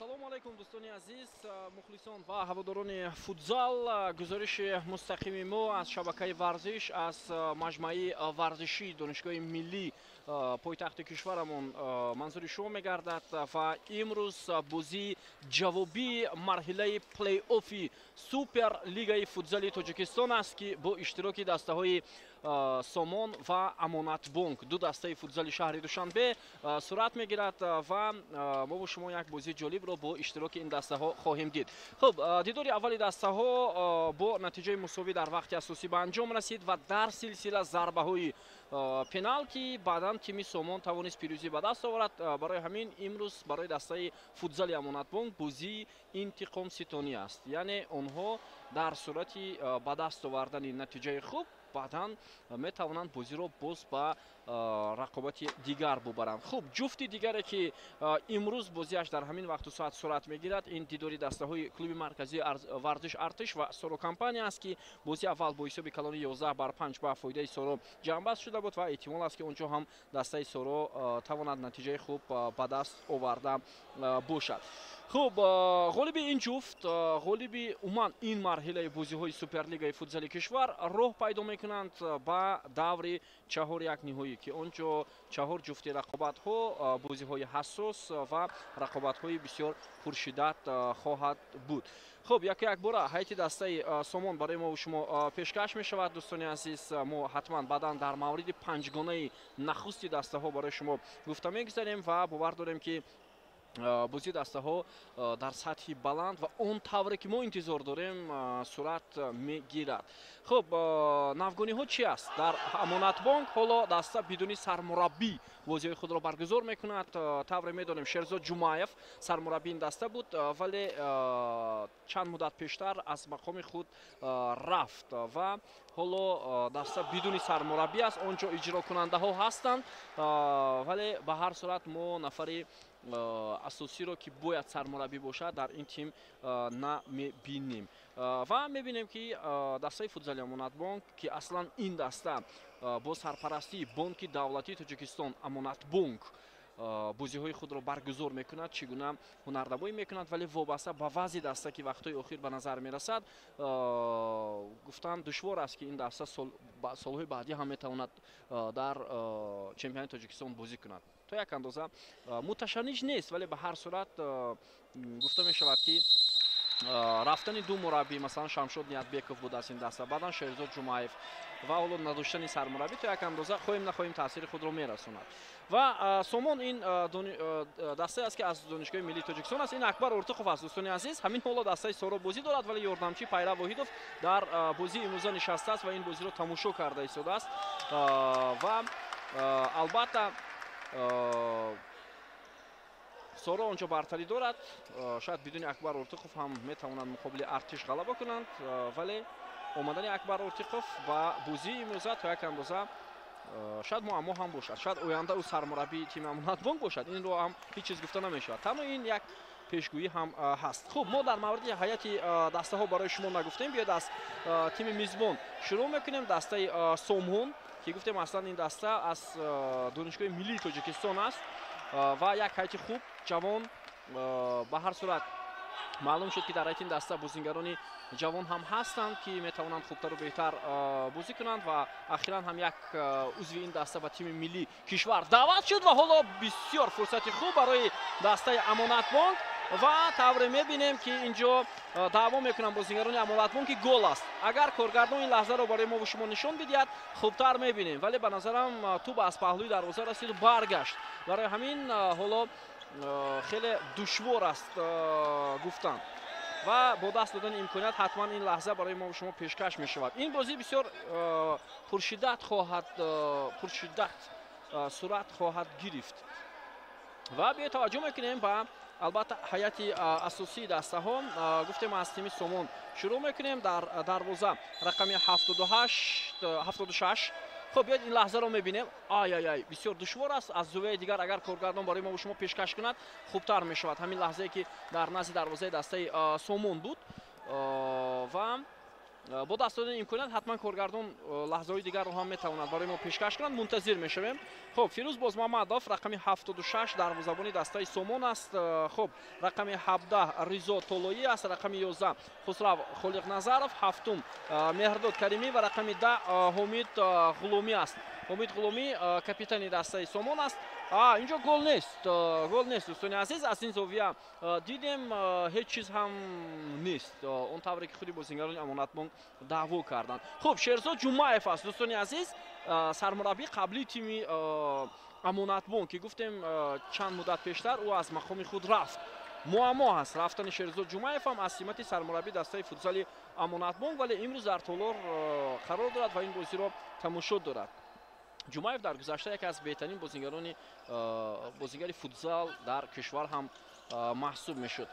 Ассалому алайкум, дӯстони азиз, мухлисон ва ҳаводорони футзал. Гузориши мустақими мо аз шабакаи варзиш, аз маҷмӯаи варзишии Донишгоҳи миллӣ, пойтахти кишварамон, манзури шумо мегардад ва имрӯз бозии ҷавобии марҳилаи плей-оффи Суперлигаи футзали Тоҷикистон аст, ки бо иштироки дастаҳои Сомон ва Амонатбонк, ду дастаи футзали шаҳри Душанбе, сурат мегирад ва мо бо шумо як бозии ҷолибро бо иштироки ин дастаҳо хоҳем дид. Хуб, дидори аввали дастаҳо бо натиҷаи мусовӣ дар вақти асосӣ ба анҷом расид ва дар силсила зарбаҳои пеналти баъдан тими Сомон тавонист пирӯзӣ ба даст оварад. Барои ҳамин имрӯз барои дастаи футзали Амонатбонк бозии интиқомситонӣ аст, яъне онҳо дар сурати ба даст овардани натиҷаи хуб баъдан метавонанд бозиро боз ба рақобати дигар бубаранд. Хуб, ҷуфти дигаре, ки имрӯз бозиаш дар ҳамин вақту соат сурат мегирад, ин дидори дастаҳои клуби марказии варзиш Артиш ва Соро Компания аст, ки бозии аввал бо ҳисоби калони 11-5 ба фоидаи Соро ҷамъбаст шуда буд ва эҳтимол аст, ки он ҷо ҳам дастаи Соро тавонад натиҷаи хуб ба даст оварда бошад. Хуб, ғолиби ин ҷуфт, ғолиби умуман ин марҳилаи бозиҳои Суперлигаи футзали кишвар роҳ пайдо мекунанд ба даври чаҳор як ниҳоӣ, ки он ҷо чаҳор ҷуфти рақобатҳо, бозиҳои ҳассос ва рақобатҳои бисёр пуршиддат хоҳад буд. Хуб, яку якбора ҳайати дастаи Сомон барои мо шумо пешкаш мешавад. Дӯстони азиз, мо ҳатман баъдан дар мавриди панҷгонаи нахусти дастаҳо барои шумо гуфта мегузарем ва бовар дорем, ки бозии дастаҳо дар сатҳи баланд ва он тавре ки мо интизор дорем сурат мегирад. Хуб, навгониҳо чи аст дар Амонатбонк? Ҳоло даста бидуни сармураббӣ бозиҳои худро баргузор мекунад. Тавре медонем, Шерзод Ҷумаев сармураббии ин даста буд, вале чанд муддат пештар аз мақоми худ рафт ва ҳоло даста бидуни сармураббӣ аст. Он ҷо иҷрокунандаҳо ҳастанд, вале ба ҳар сурат мо нафари асосиро, ки бояд сармураббӣ бошад, дар ин тим намебинем. Ва мебинем, ки дастаи футзали Амонатбонк, ки аслан ин даста бо сарпарастии Бонки давлатии Тоҷикистон Амонатбонк бозиҳои худро баргузор мекунад, чӣ гуна ҳунарнамоӣ мекунад, вале вобаста ба вазъи даста, ки вақтҳои охир ба назар мерасад, гуфтан душвор аст, ки ин даста солҳои баъдӣ ҳам метавонад дар чемпионати Тоҷикистон бозӣ кунад. То як андоза муташанниж нест, вале ба ҳар сурат гуфта мешавад, ки рафтани ду мураббӣ, масалан, Шамшод Ниятбеков буд аз ин даста, баъдан Шерзод Ҷумаев, ва ҳоло надоштани сармураббӣ то як андоза, хоҳем нахоҳем, таъсири худро мерасонад. Ва Сомон ин дастае аст, ки аз Донишгоҳи миллии Тоҷикистон аст. Ин Акбар Ортуқов аст, дӯстони азиз. Ҳамин ҳоло дастаи Соро бозӣ дорад, вале ёрдамчӣ Пайрав Воҳидов дар бозии имрӯза нишастааст ва ин бозиро тамошо карда истодааст. Ва албатта Соро онҷо бартарӣ дорад. Шояд бидуни Акбар Ортуқов ҳам метавонанд муқобили Артиш ғалаба кунанд, вале омадани Акбар Ортиқов ба бозии имрӯза то як андоза шояд муаммо ҳам бошад. Шояд оянда ӯ сармураббии тими Амонатбонк бошад, инро ҳам ҳеҷ чиз гуфта намешавад, танҳо ин як пешгӯӣ ҳам ҳаст. Хуб, мо дар мавриди ҳайати дастаҳо барои шумо нагуфтем. Биёед, аз тими мизбон шурӯъ мекунем. Дастаи Сомон, ки гуфтем, аслан ин даста аз Донишгоҳи миллии Тоҷикистон аст ва як ҳайати хуб, ҷавон. Ба ҳар сурат маълум шуд, ки дар ҳайати ин даста бозингарони ҷавон ҳам ҳастанд, ки метавонанд хубтару беҳтар бозӣ кунанд. Ва ахиран ҳам як узви ин даста ба тими миллии кишвар даъват шуд. Ва ҳоло бисёр фурсати хуб барои дастаи Амонатбонк ва тавре мебинем, ки инҷо даъво мекунанд бозингарони Амонатбонк, ки гол аст. Агар коргардон ин лаҳзаро барои мо шумо нишон бидиҳад, хубтар мебинем, вале ба назарам тӯб аз паҳлӯи дарвоза расиду баргашт. Барои ҳамин ҳоло хеле душвор аст гуфтан ва бо даст додани имконият ҳатман ин лаҳза барои мо шумо пешкаш мешавад. Ин бозӣ бисёр пуршиддат сурат хоҳад гирифт. Ва биё таваҷҷӯҳ мекунем ба, албатта, ҳайати асосии дастаҳо. Гуфтем, аз тими Сомон шурӯъ мекунем. Дар дарвоза рақами 78, 76. Хуб, биёед, ин лаҳзаро мебинем. Ай ай ай, бисёр душвор аст. Аз зувияи дигар агар коргардон барои мо шумо пешкаш кунад, хубтар мешавад. Ҳамин лаҳзае, ки дар назди дарвозаи дастаи Сомон буд ва Бо даст додани имконият ҳатман коргардон лаҳзаҳои дигарро ҳам метавонад барои мо пешкаш кунад. Мунтазир мешавем. Хуб, Фирӯз Бозмамадов рақами 76 дарвозабони дастаи Сомон аст. Хуб, рақами 17 Ризо Толоӣ аст, рақами 11 Хусрав Холиқназаров, 7 Меҳрдод Каримӣ ва рақами 10 Ҳомид Ғуломӣ аст. Ҳомид Ғуломӣ капитани дастаи Сомон аст. Инҷо гол нест, гол нест дӯстони азиз. Аз ин зовия дидем, ҳеҷ чиз ҳам нест. Он тавре ки худи бозингарони Амонатбонк даъво карданд. Хуб, Шерзод Ҷумаев аст дӯстони азиз, сармураббии қаблии тими Амонатбонк, ки гуфтем чанд муддат пештар ӯ аз мақоми худ рафт. Муаммо ҳаст рафтани Шерзод Ҷумаев ҳам аз симати сармураббии дастаи футзали Амонатбонк, вале имрӯз дар толор қарор дорад ва ин бозиро тамошо дорад. Ҷумаев дар гузашта яке аз беҳтарин бозигари футзал дар кишвар ҳам маҳсуб мешуд.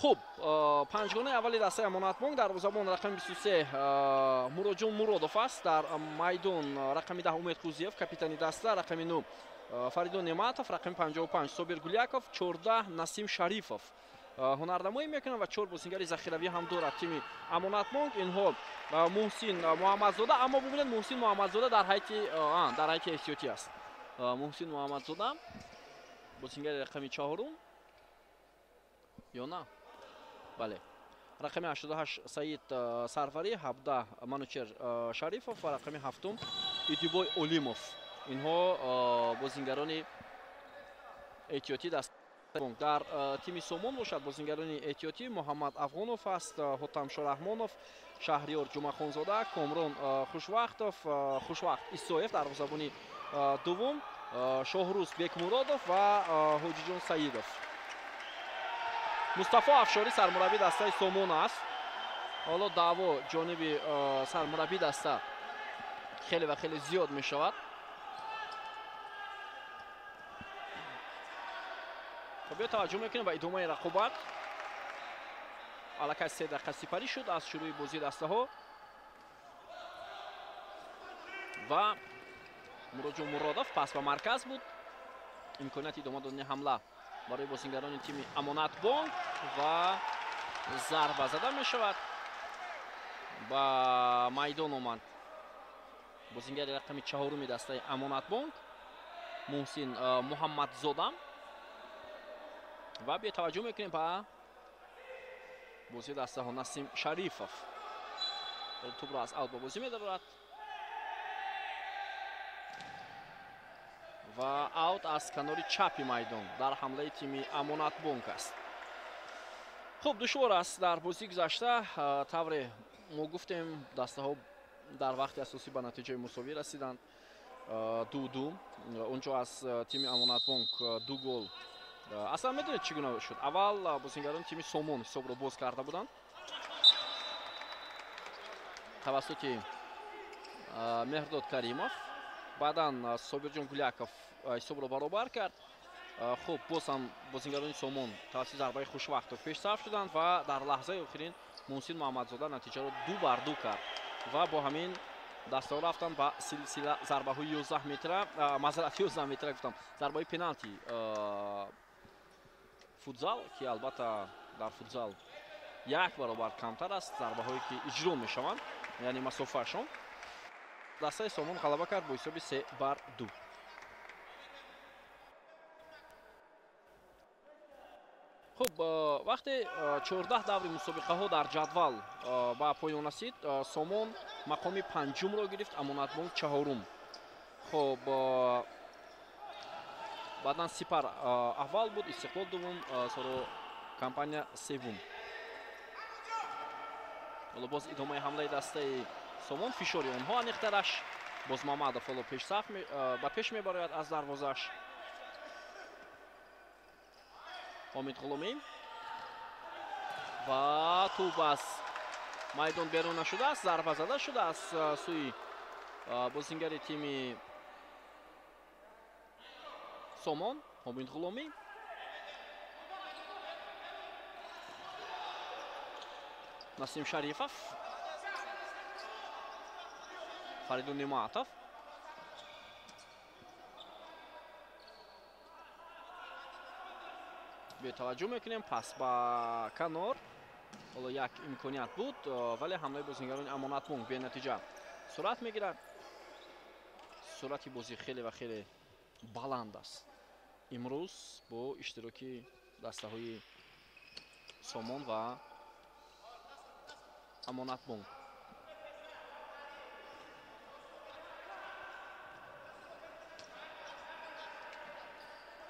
Хуб, панҷгонаи аввали дастаи Амонатбонк дарвозабон рақами 23 Муроҷон Муродов аст. Дар майдон рақами 10 Умед Қузиев, капитани даста, рақами 9 Фаридун Неъматов, рақами 55 Собир Гуляков, 14 Насим Шарифов ҳунарнамоӣ мекунанд ва 4 бозингари захиравӣ ҳам дорад тими Амонатбонк. Инҳо Муҳсин Муҳаммадзода, аммо бубинед, Муҳсин Муҳаммадзода дар ҳайати эҳтиётӣ аст. Муҳсин Муҳаммадзода бозингари рақами 4 ё на? Бале. Рақами 88 Саид Сарварӣ, 17 Манучер Шарифов ва рақами 7 Идибой Олимов. Инҳо бозингарони эҳтиётӣ даст. Дар тими Сомон бошад бозингарони эҳтиётӣ Муҳаммад Афғонов аст, Ҳотамшо Раҳмонов, Шаҳриёр Ҷумъахонзода, Комрон Хушвақтов, Хушвақт Исоев дарвозабони дуввум, Шоҳрӯз Бекмуродов ва Ҳоҷиҷон Саидов. Мустафо Афшорӣ сармураббии дастаи Сомон аст. Ҳоло даъво ҷониби сармураббии даста хеле ва хеле зиёд мешавад. Биё таваҷҷӯҳ мекунем ба идомаи рақобат. Аллакай 3 дақиқа сипарӣ шуд аз шурӯи бозии дастаҳо ва Муроҷон Муродов пас ба марказ буд. Имконияти идома додани ҳамла барои бозингарони тими Амонатбонк ва зарба зада мешавад. Ба майдон омад бозингари рақами 4 дастаи Амонатбонк Муҳсин Муҳаммадзода. Ва биё таваҷҷӯҳ мекунем ба бозии дастаҳо. Насим Шарифов тӯбро аз аут ба бозӣ медарорад ва аут аз канори чапи майдон дар ҳамлаи тими Амонатбонк аст. Хуб, душвор аст дар бозии гузашта. Тавре мо гуфтем, дастаҳо дар вақти асосӣ ба натиҷаи мусовӣ расиданд, 2-2. Онҷо аз тими Амонатбонк 2 гол. Аслан медонед чӣ гуна шуд? Аввал бозингарони тими Сомон ҳисобро боз карда буданд тавассути Меҳрдод Каримов. Баъдан Собирҷон Гуляков ҳисобро баробар кард. Хуб, боз ҳам бозингарони Сомон тавассути зарбаи Хушвақтов пешсаф шуданд ва дар лаҳзаи охирин Муҳсин Муҳаммадзода натиҷаро 2-2 кард ва бо ҳамин дастаҳо рафтанд ба силсила зарбаҳои 11 метра, мазрат 11 метра гуфтам, зарбаҳои пеналти футзал, ки албатта дар футзал як баробар камтар аст зарбаҳое ки иҷро мешаванд, яъне масофаашон. Дастаи Сомон ғалаба кард бо ҳисоби 3-2. Хуб, вақте 14 даври мусобиқаҳо дар ҷадвал ба поён расид, Сомон мақоми 5-умро гирифт, Амонатбонк 4-ум. Хуб, баъдан Сипар аввал буд, Истиқлол дуввум, Соро компания севум. Ҳоло боз идомаи ҳамлаи дастаи Сомон, фишори онҳо аниқтараш. Боз Мамадов ҳоло пешсаф ба пеш мебарояд аз дарвозааш. Ҳомид Ғуломӣ ва тӯб аз майдон берун нашудааст, зарба зада шудааст сӯи бозингари тими Сомон Ҳомид Ғуломӣ. Насим Шарифов, Фаридун Неъматов. Биё таваҷҷӯҳ мекунем пас ба канор. Ҳоло як имконият буд, вале ҳамлаи бозингарони Амонатбонк бенатиҷа сурат мегирад. Суръати бозӣ хеле ва хеле баланд аст. Имрӯз бо иштироки дастаҳои Сомон ва Амонатбонк.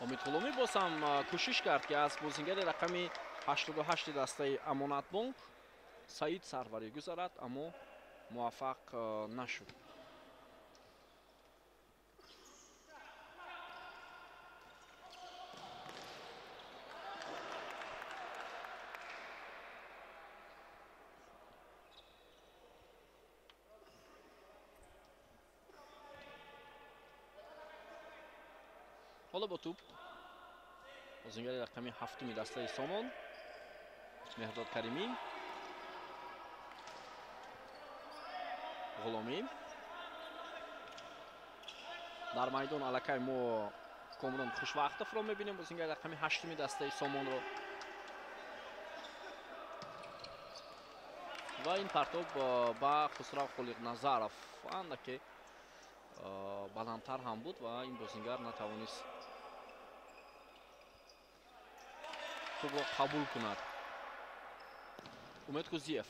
Омид Ғуломӣ боз ҳам кӯшиш кард, ки аз бозингари рақами 88 дастаи Амонатбонк Саид Сарварӣ гузарад, аммо муваффақ нашуд. Ҳоло бо тӯб бозингари рақами 7 дастаи Сомон Меҳрдод Каримӣ. Ғуломӣ дар майдон аллакай мо Комрон Хушвақтовро мебинем, бозингари рақами 8 дастаи Сомонро. Ва ин партоб ба Хусрав Холиқназаров андаке баландтар ҳам буд ва ин бозингар натавонист тӯбро қабул кунад. Умед Кузиев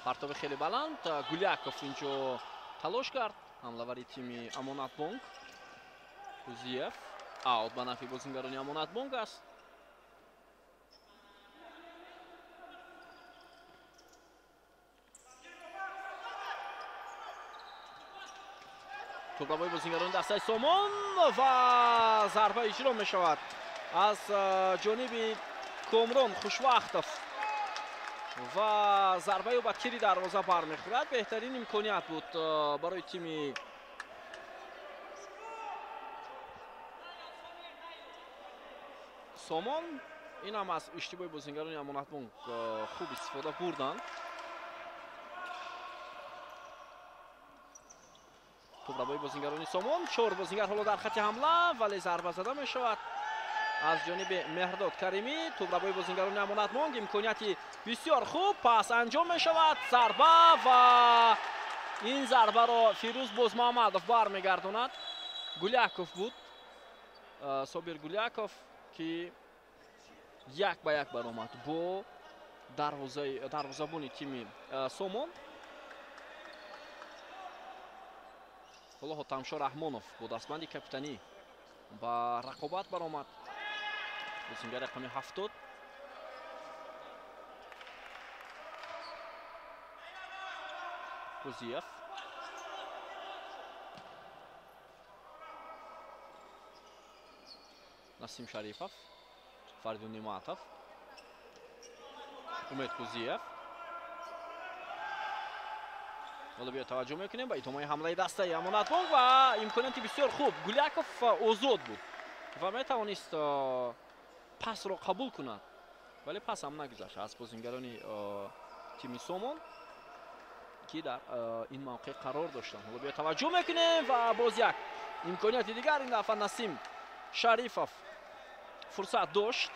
партоби хеле баланд. Гуляков инҷо талош кард, ҳамлавари тими Амонатбонк. Кузиев аут ба нафъи бозингарони Амонатбонк аст. Тӯбрабои бозингарони дастаи Сомон ва зарба иҷро мешавад аз ҷониби Комрон Хушвақтов ва зарбаи ӯ ба тири дарвоза бармехӯрад. Беҳтарин имконият буд барои тими Сомон. Ин ҳам аз иштибоҳи бозингарони Амонатбонк хуб истифода бурданд. Тӯбрабои бозингарони Сомон, 4 бозингар ҳоло дар хати ҳамла, вале зарба зада мешавад аз ҷониби Меҳрдод Каримӣ. Тӯбрабои бозингарони Амонатбонк, имконияти бисёр хуб, пас анҷом мешавад зарба ва ин зарбаро Фирӯз Бозмуҳаммадов бармегардонад. Гуляков буд, Собир Гуляков, ки як ба як баромад бо дарвозабони тими Сомон. Ҳоло Ҳотамшо Раҳмонов бо дастбанди капитанӣ ба рақобат баромад. Бозингари рақами 70. Кузиев Насим Шарифов, Фаридун Неъматов, Умед Кузиев. Ҳоло биё таваҷҷӯҳ мекунем ба идомаи ҳамлаи дастаи Амонатбонк ва имконияти бисёр хуб. Гуляков озод буд ва метавонист пасро қабул кунад, вале пас ҳам нагузашт аз бозингарони тими Сомон, ки дар ин мавқеъ қарор доштанд. Ҳоло биё таваҷҷӯҳ мекунем ва боз як имконияти дигар. Ин дафъа Насим Шарифов фурсат дошт.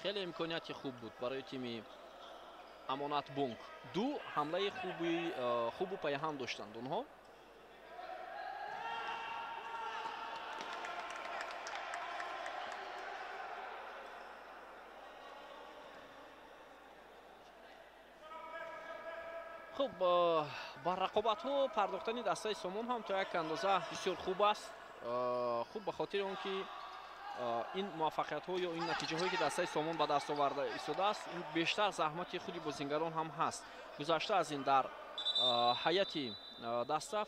Хеле имконияти хуб буд барои тими Амонатбонк. Ду ҳамлаи хубу пайҳам доштанд онҳо. Хуб, ба рақобатҳо пардохтани дастаи Сомон ҳам то як андоза бисёр хуб аст. Хуб ба хотири он ки ин муваффақиятҳо ё ин натиҷаҳое ки дастаи Сомон ба даст оварда истодааст, ин бештар заҳмати худи бозингарон ҳам ҳаст. Гузашта аз ин дар ҳайати даста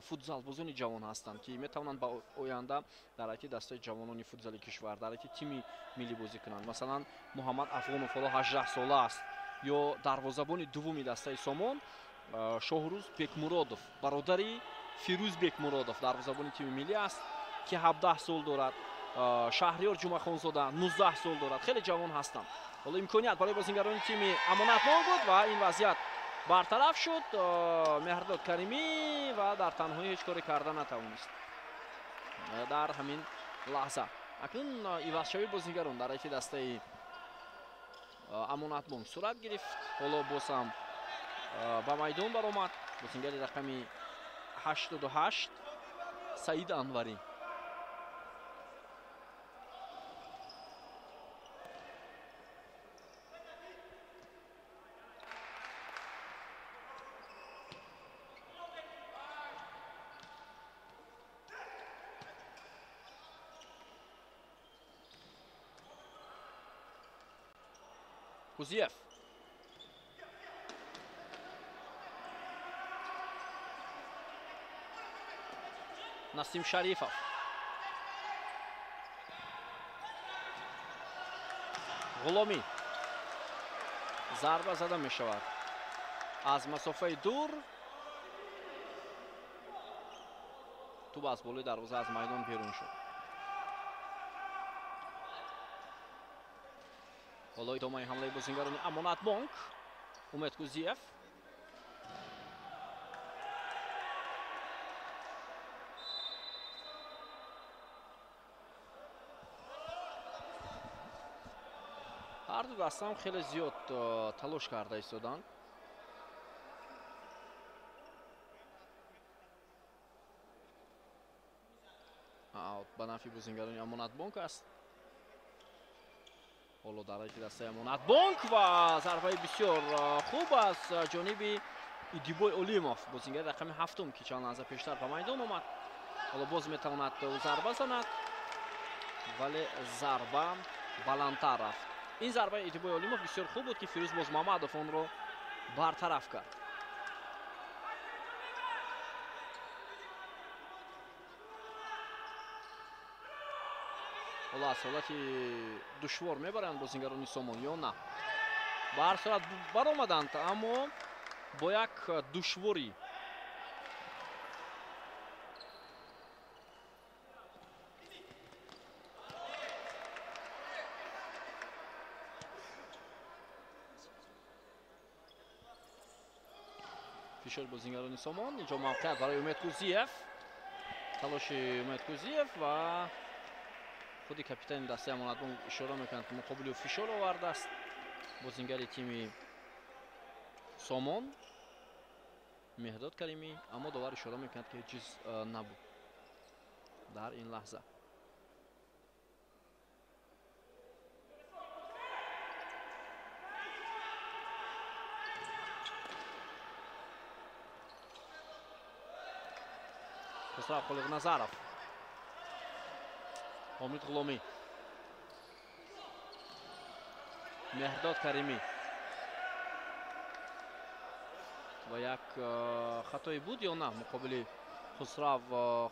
футзалбозони ҷавон ҳастанд, ки метавонанд ба оянда дар ҳайати дастаи ҷавонони футзали кишвар, дар ҳайати тими миллӣ бозӣ кунанд. Масалан, Муҳаммад Афғонов ҳоло 18 сола аст, ё дарвозабони дуввуми дастаи Сомон Шоҳрӯз Бекмуродов, бародари Фирӯз Бекмуродов, дарвозабони тими миллӣ аст, ки 17 сол дорад. Шаҳриёр Ҷумъахонзода 19 сол дорад. Хеле ҷавон ҳастанд. Ҳоло имконият барои бозингарони тими Амонатбонк буд ва ин вазъият бартараф шуд. Меҳрдод Каримӣ ва дар танҳоӣ ҳеҷ коре карда натавонист дар ҳамин лаҳза. Акнун ивазшавии бозигарон дар ҳайати дастаи Амонатбонк сурат гирифт. Ҳоло боз ҳам ба майдон баромад бозингари рақами 88 Саид Анварӣ. Кузиев. Насим Шарифов. Ғуломӣ. Зарба зада мешавад. Аз масофаи дур тӯб аз болои дарвоза аз майдон берун шуд. Ҳоло идомаи ҳамлаи бозингарони Амонатбонк. Умед Кузиев. Ҳар ду дастаам хеле зиёд талош карда истоданд. Ба нафъи бозингарони Амонатбонк аст. Ҳоло дар ҳайати дастаи Амонатбонк ва зарбаи бисёр хуб аз ҷониби Идибой Олимов, бозингари рақами ҳафтум, ки чанд лаҳза пештар ба майдон омад. Ҳоло боз метавонад зарба занад, вале зарба баландтар рафт. Ин зарбаи Идибой Олимов бисёр хуб буд, ки Фирӯз Бозмамадов онро бартараф кард. Ҳоло аз ҳолати душвор мебаранд бозингарони Сомон ё на? Ба ҳар сурат баромаданд, аммо бо як душворӣ. Фишори бозингарони Сомон. Инҷо мавқеият барои Умед Кузиев. Талоши Умед Кузиев ва худи капитани дастаи Амонатбонк ишора мекунад, ки муқобили ӯ фишор овардааст бозингари тими Сомон Меҳдод Каримӣ, аммо довар ишора мекунад, ки ҳеҷ чиз набуд дар ин лаҳза. Хусрав Холиқназаров. Омид Ғуломӣ. Меҳрдод Каримӣ. Ва як хатое буд ё на муқобили Хусрав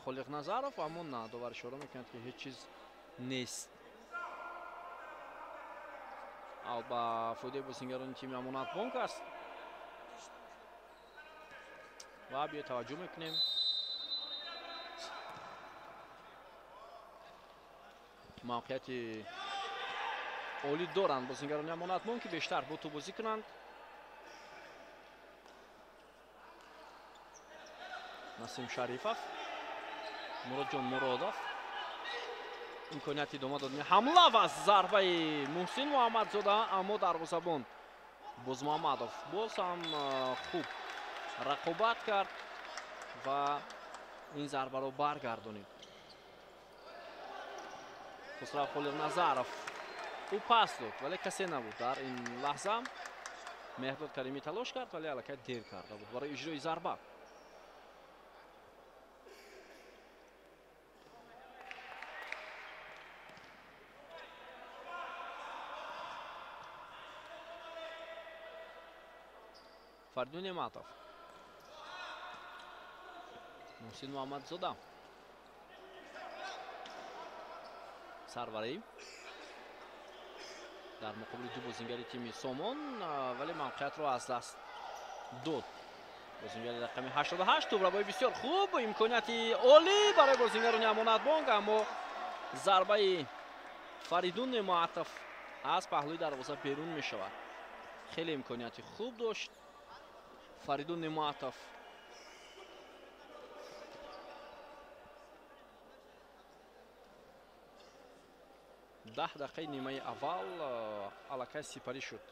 Холиқназаров, аммо на, довар ишора мекунад, ки ҳеҷ чиз нест. Аут ба фоидаи бозингарони тими Амонатбонк аст. Ва биё таваҷҷӯҳ мекунем. Мавқеияти олӣ доранд бозингарони Амонатбонк, ки бештар бо тӯб бозӣ кунанд. Насим Шарифов, Муродҷон Муродов. Имконияти идома додани ҳамла ва зарбаи Муҳсин Муҳаммадзода, аммо дарвозабон Бозмуҳаммадов боз ҳам хуб рақобат кард ва ин зарбаро баргардонид. Хусрав Холиқназаров ӯ пас дод, вале касе набуд дар ин лаҳза. Меҳдод Каримӣ талош кард, вале аллакай дер карда буд барои иҷрои зарба. Фаридун Неъматов. Муҳсин Муҳаммадзода. Сарварӣ дар муқобили ду бозингари тими Сомон, вале мавқеиятро аз даст дод. Бозингари рақами 88 тӯбрабои бисёр хуб, имконияти олӣ барои бозингарони Амонатбонк, аммо зарбаи Фаридун Неъматов аз паҳлӯи дарвоза берун мешавад. Хеле имконияти хуб дошт Фаридун Неъматов. 10 дақиқаи нимаи аввал аллакай сипарӣ шуд.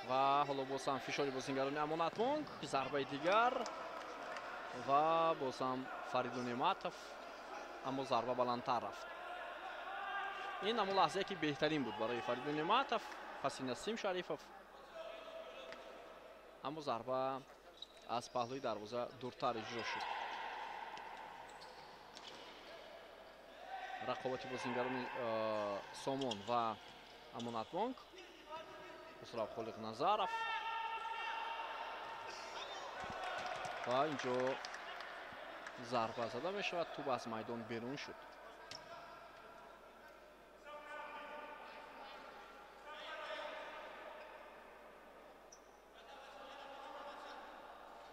Ва ҳоло боз ҳам фишори бозингарони Амонатбонк, зарбаи дигар ва боз ҳам Фаридун Неъматов, аммо зарба баландтар рафт. Ин ҳамон лаҳзае ки беҳтарин буд барои Фаридун Неъматов паси Насим Шарифов, аммо зарба аз паҳлӯи дарвоза дуртар иҷро шуд. Рақобати бозингарони Сомон ва Амонатбонк. Хусрав Холиқназаров ва инҷо зарба зада мешавад, тӯб аз майдон берун шуд.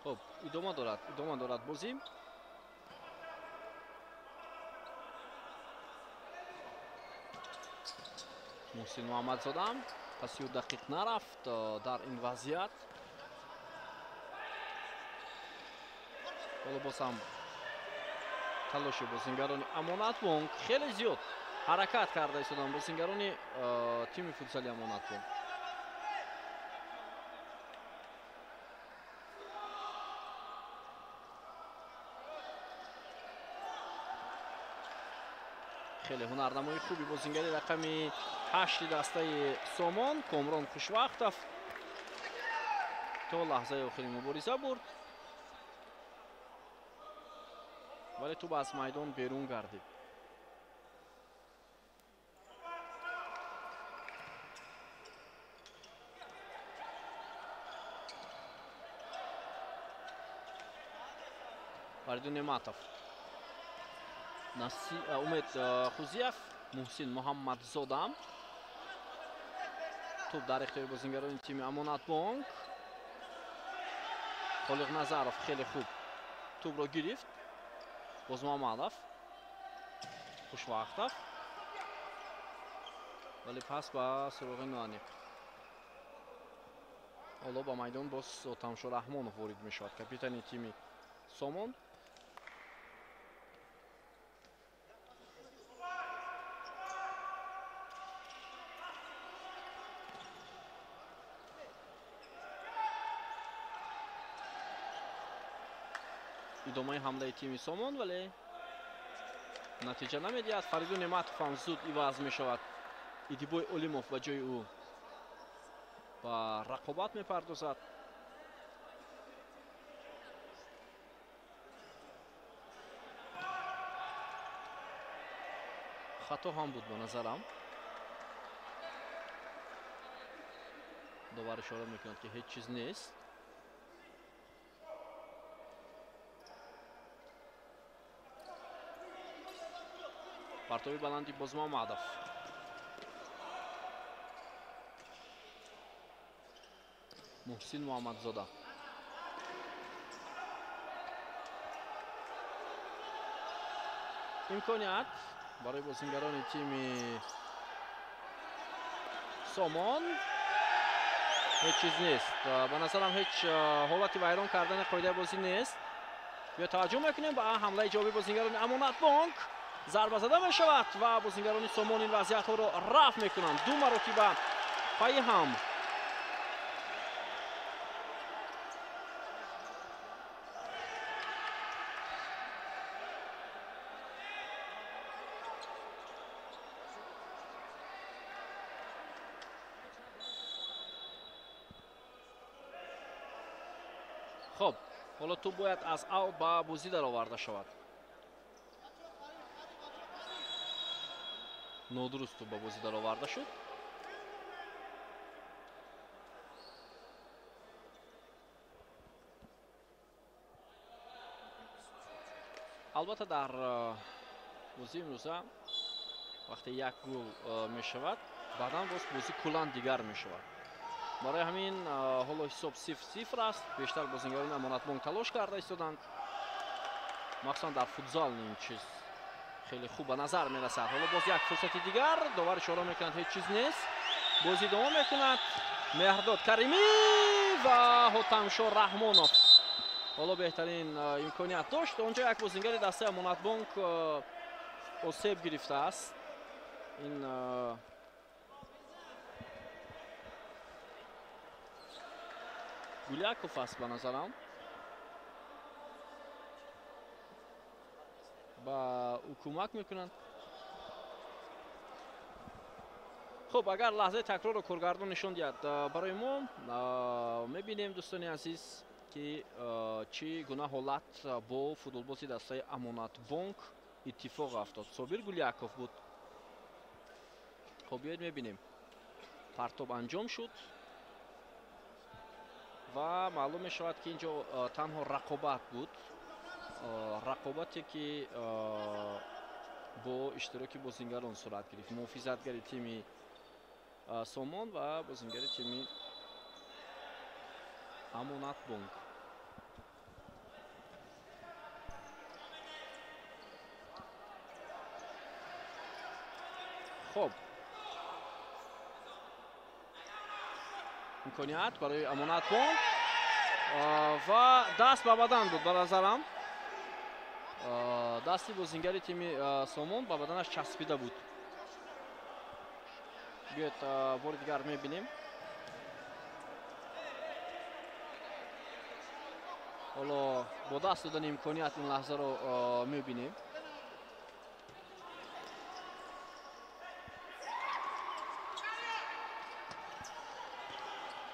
Хуб, идома дорад бозӣ. Муҳсин Муҳаммадзода пас 30 дақиқ нарафт дар ин вазъият. Ҳоло боз ҳам талоши бозингарони Амонатбонк, хеле зиёд ҳаракат карда истоданд бозингарони тими футзали Амонатбонк. Хеле ҳунарнамои хуби бозингари рақами 8 дастаи Сомон Комрон Хушвақтов то лаҳзаи охири мубориза бурд, вале тӯб аз майдон берун гардид. Фаридун Неъматов, Умед Хузиев, Муҳсин Муҳаммадзода. Тӯб дар ихтиёри бозингарони тими Амонатбонк. Холиқназаров хеле хуб тӯбро гирифт. Бозмуҳаммадов, Хушвақтов, вале пас ба суроғи ноаниқ. Ҳоло ба майдон боз Отамшо Раҳмонов ворид мешавад, капитани тими Сомон. Идомаи ҳамлаи тими Сомон, вале натиҷа намедиҳад. Фаридун Неъматов ҳам зуд иваз мешавад. Идибой Олимов ба ҷои ӯ ба рақобат мепардозад. Хато ҳам буд ба назарам. Довар ишора мекунад, ки ҳеҷ чиз нест. Партоби баланди Бозмуҳаммадов. Муҳсин Муҳаммадзода. Имконият барои бозингарони тими Сомон. Ҳеҷ чиз нест. Ба назарам ҳеҷ ҳолати вайрон кардани қоидаи бозӣ нест. Биё таваҷҷӯҳ мекунем ба ҳамлаи ҷавобии бозингарони Амонатбонк. Зарба зада мешавад ва бозингарони Сомон ин вазъиятҳоро рафт мекунанд. Ду маротиба пайи ҳам. Хоб, ҳоло тӯб бояд аз аут ба бозӣ дароварда шавад. Нодуруст тӯб ба бозӣ дароварда шуд. Албатта дар бозии имрӯза вақте як гул мешавад, баъдан боз бозӣ куллан дигар мешавад. Барои ҳамин ҳоло ҳисоб 0-0 аст. Бештар бозингарони Амонатбонк талош карда истоданд. Махсусан дар футзал ин чиз хеле хуб ба назар мерасад. Ҳоло боз як фурсати дигар, довар ишора мекунад, ҳеҷ чиз нест. Бозӣ идома мекунад. Меҳрдод Каримӣ ва Ҳотамшо Раҳмонов Ҳоло беҳтарин имконият дошт. Онҷо як бозингари дастаи Амонатбонк осеб гирифтааст. Ин Гуляков аст ба назарам. Ба ӯ кӯмак мекунанд. Хуб, агар лаҳзаи такрорро коргардон нишон диҳад барои мо, мебинем, дӯстони азиз, ки чӣ гуна ҳолат бо футболбози дастаи Амонатбонк иттифоқ афтод. Собир Гуляков буд. Хуб, биёед мебинем. Партоб анҷом шуд ва маълум мешавад, ки инҷо танҳо рақобат буд. Рақобате ки бо иштироки бозингарон сурат гирифт. Муҳофизатгари тими Сомон ва бозингари тими Амонатбонк. Хуб, имконият барои Амонатбонк ва даст ба бадан буд ба назарам. Дасти бозингари тими Сомон ба баданаш часпида буд. Биёед бори дигар мебинем. Ҳоло бо даст додани имконият ин лаҳзаро мебинем.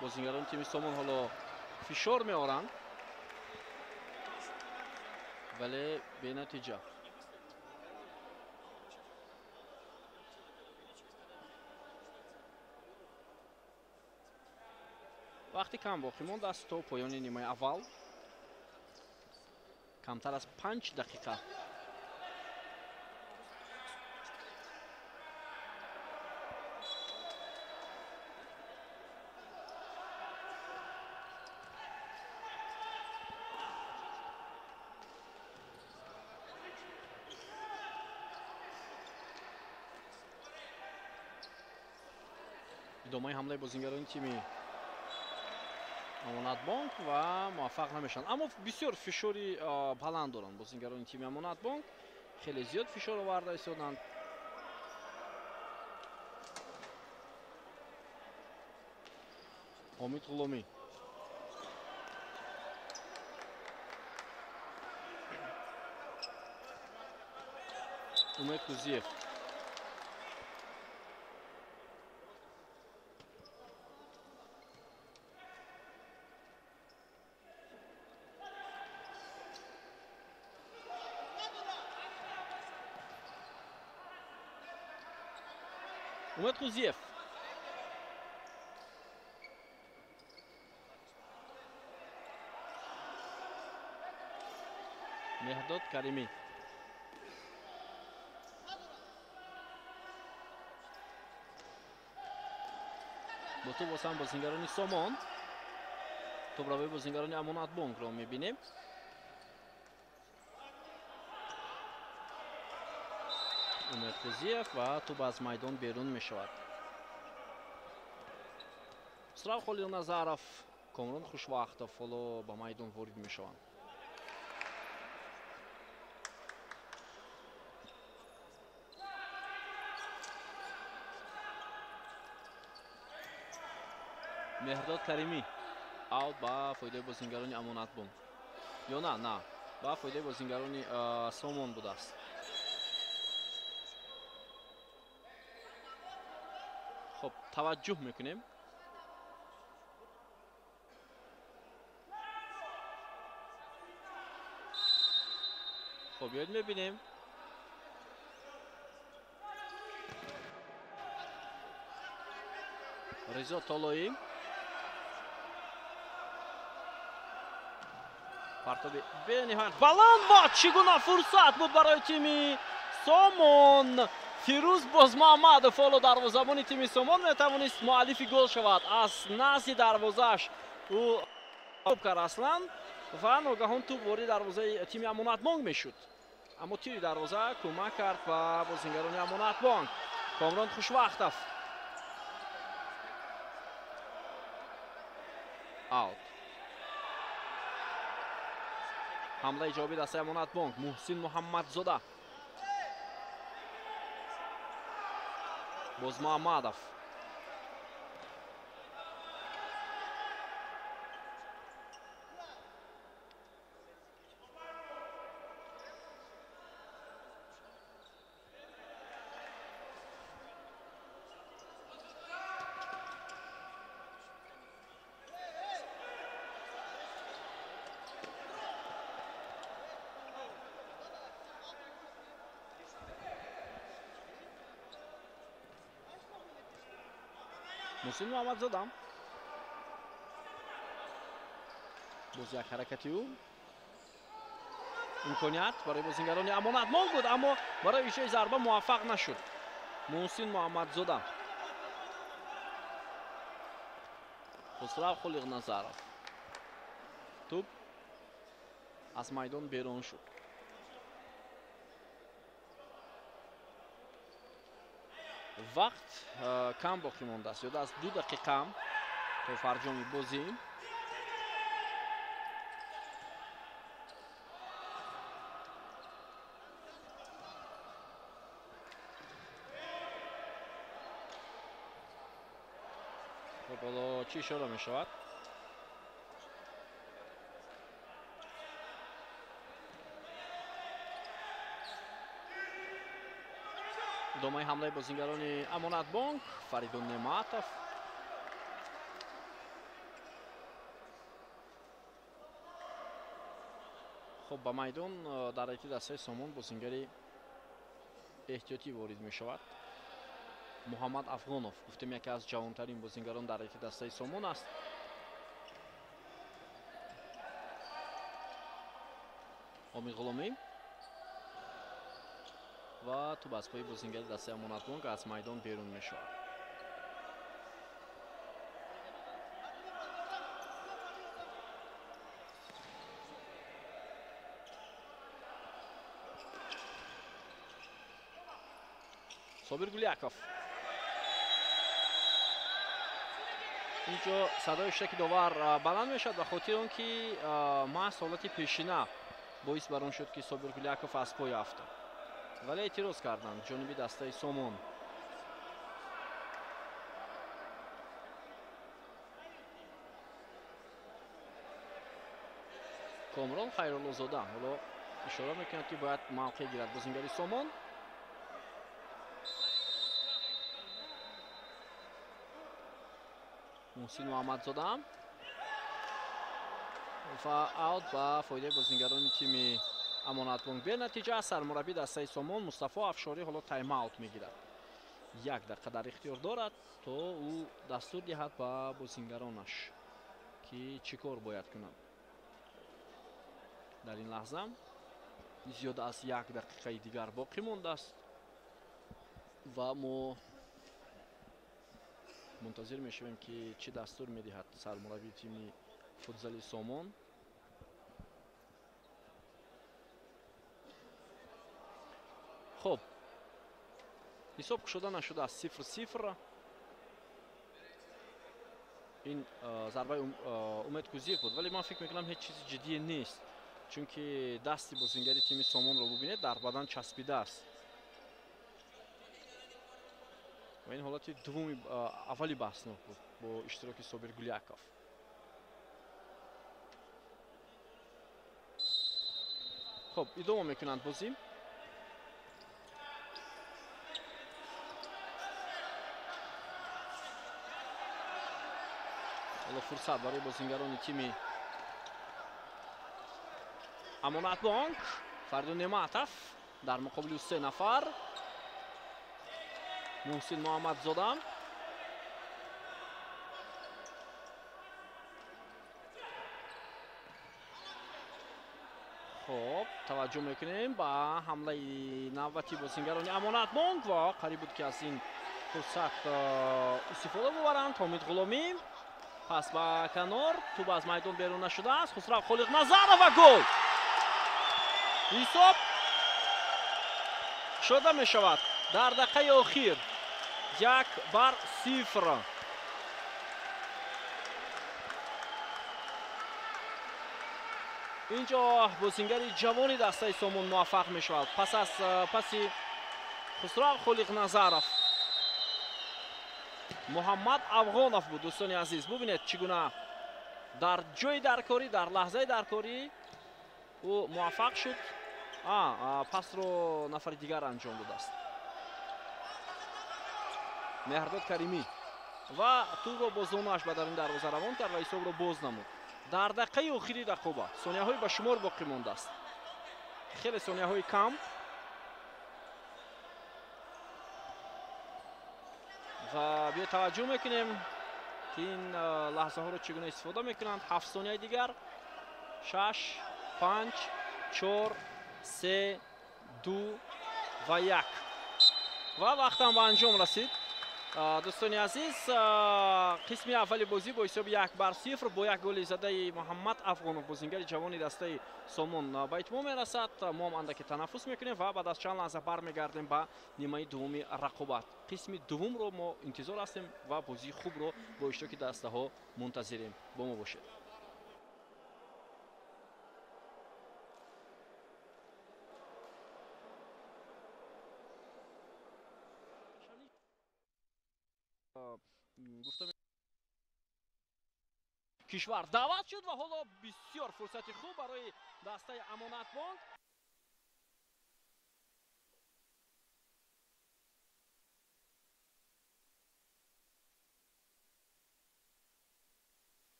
Бозингарони тими Сомон ҳоло фишор меоранд, вале бенатиҷа. Вақти кам боқӣ мондааст то поёни нимаи аввал, камтар аз 5 дақиқа. Идомаи ҳамлаи бозингарони тими Амонатбонк ва муваффақ намешаванд. Аммо бисёр фишори баланд доранд бозингарони тими Амонатбонк. Хеле зиёд фишор оварда истоданд. Омид Ғуломӣ. Умед Кузиев. Умед Кузиев. Меҳдод Каримӣ. Бо тӯб боз бозингарони Сомон. Тӯбравии бозингарони Амонатбонкро мебинем. Умед Кузиев ва тӯб аз майдон берун мешавад. Хусрав Холилназаров, Комрон Хушвахтов ҳоло ба майдон ворид мешаванд. Меҳрдод Каримӣ аут ба фоидаи бозингарони Амонатбонк. Ё на, на, ба фоидаи бозингарони Сомон будааст. Хуб, таваҷҷӯҳ мекунем. Хуб, биёед мебинем. Ризо Толоӣ. Партоби бениҳоят баланд ва чӣ гуна фурсат буд барои тими Сомон. Фирӯз Бозмуҳаммадов ҳоло дарвозабони тими Сомон метавонист муаллифи гол шавад. Аз назди дарвозааш ӯ тӯб кард аслан ва ногаҳон тӯб ворид дарвозаи тими Амонатбонк мешуд. Аммо тири дарвоза кӯмак кард ба бозингарони Амонатбонк. Комрон Хушвахтов. Аут. Ҳамлаи ҷавоби дастаи Амонатбонк. Муҳсин Муҳаммадзода. Боз Муҳаммадов. Муҳсин Муҳаммадзода. Боз як ҳаракати ӯ. Имконият барои бозингарони Амонатбонк буд, аммо барои иҷрои зарба муваффақ нашуд. Муҳсин Муҳаммадзода. Хусрав Холиқназаров. Тӯб аз майдон берун шуд. Вақт кам боқӣ мондааст, зиёда аз 2 дақиқа то фарҷоми бозӣ. Хуб, ҳоло чӣ ишора мешавад? Идомаи ҳамлаи бозингарони Амонатбонк. Фаридун Неъматов. Хуб, ба майдон дар ҳайати дастаи Сомон бозингари эҳтиётӣ ворид мешавад. Муҳаммад Афғонов, гуфтем, яке аз ҷавонтарин бозингарон дар ҳайати дастаи Сомон аст. Омид Ғуломӣ ва тӯб аз пои бозингари дастаи Амонатбонк аз майдон берун мешавад. Собир Гуляков. Инҷо садои шаки довар баланд мешавад ба хотири он ки маҳз ҳолати пешина боис бар он шуд, ки Собир Гуляков аз пой афтод. Вале эътироз карданд ҷониби дастаи Сомон. Комрон Хайруллозода ҳоло ишора мекунад, ки бояд мавқеъ гирад бозингари Сомон. Муҳсин Муҳаммадзода ва аут ба фоидаи бозингарони тими Амонатбонк. Бенатиҷа сармураббӣ дастаи Сомон Мустафо Афшорӣ ҳоло тайм-аут мегирад. 1 дақиқа дар ихтиёр дорад, то ӯ дастур диҳад ба бозингаронаш, ки чӣ кор бояд кунанд. Дар ин лаҳза зиёда аз 1 дақиқаи дигар боқӣ мондааст ва мо мунтазир мешавем, ки чӣ дастур медиҳад сармураббии тими футзали Сомон. Хуб, ҳисоб кушода нашудааст, 0-0. Ин зарбаи Умед Кузиев буд, вале ман фикр мекунам ҳеҷ чизи ҷиддие нест, чунки дасти бозингари тими Сомонро бубинед, дар бадан часпидааст. Ва ин ҳолати дуввуми аввали баҳснок буд бо иштироки Собир Гуляков. Хуб, идома мекунанд бозӣ. Ҳоло фурсат барои бозингарони тими Амонатбонк. Фаридун Неъматов дар муқобили 3 нафар. Муҳсин Муҳаммадзода. Хуб, таваҷҷӯҳ мекунем ба ҳамлаи навбати бозингарони Амонатбонк ва қариб буд, ки аз ин фурсат истифода бубаранд. Ҳомид Ғуломӣ пас ба канор, тӯб аз майдон берун нашудааст. Хусрав Холиқназаров ва гол! Ҳисоб кушода мешавад дар дақиқаи охир. 1-0. Инҷо бозингари ҷавони дастаи Сомон муваффақ мешавад. Пас аз паси Хусрав Холиқназаров Муҳаммад Афғонов буд. Дӯстони азиз, бубинед чӣ гуна дар ҷои даркорӣ, дар лаҳзаи даркорӣ ӯ муваффақ шуд. Пасро нафари дигар анҷом додааст, Меҳрдод Каримӣ, ва тӯбро бо зонуаш ба даруни дарвоза равон кард ва ҳисобро боз намуд. Дар дақиқаи охири рақобат сонияҳои ба шумор боқӣ мондааст, хеле сонияҳои кам. Ва биё таваҷҷӯҳ мекунем, ки ин лаҳзаҳоро чӣ гуна истифода мекунанд. 7 сонияи дигар, 6, 5, 4, 3, 2 ва 1. Ва вақтам ба анҷом расид. Дӯстони азиз, қисми аввали бозӣ бо ҳисоби 1-0 бо як голи задаи Муҳаммад Афғонов, бозингари ҷавони дастаи Сомон, ба итмом мерасад. Мо ҳам андаке танаффус мекунем ва баъд аз чанд лаҳза бармегардем ба нимаи дуввуми рақобат. Қисми дуввумро мо интизор ҳастем ва бозии хубро бо иштироки дастаҳо мунтазирем. Бо мо бошед. Гуфта кишвар даъват шуд ва ҳоло бисёр фурсати хуб барои дастаи Амонатбонк.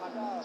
Агар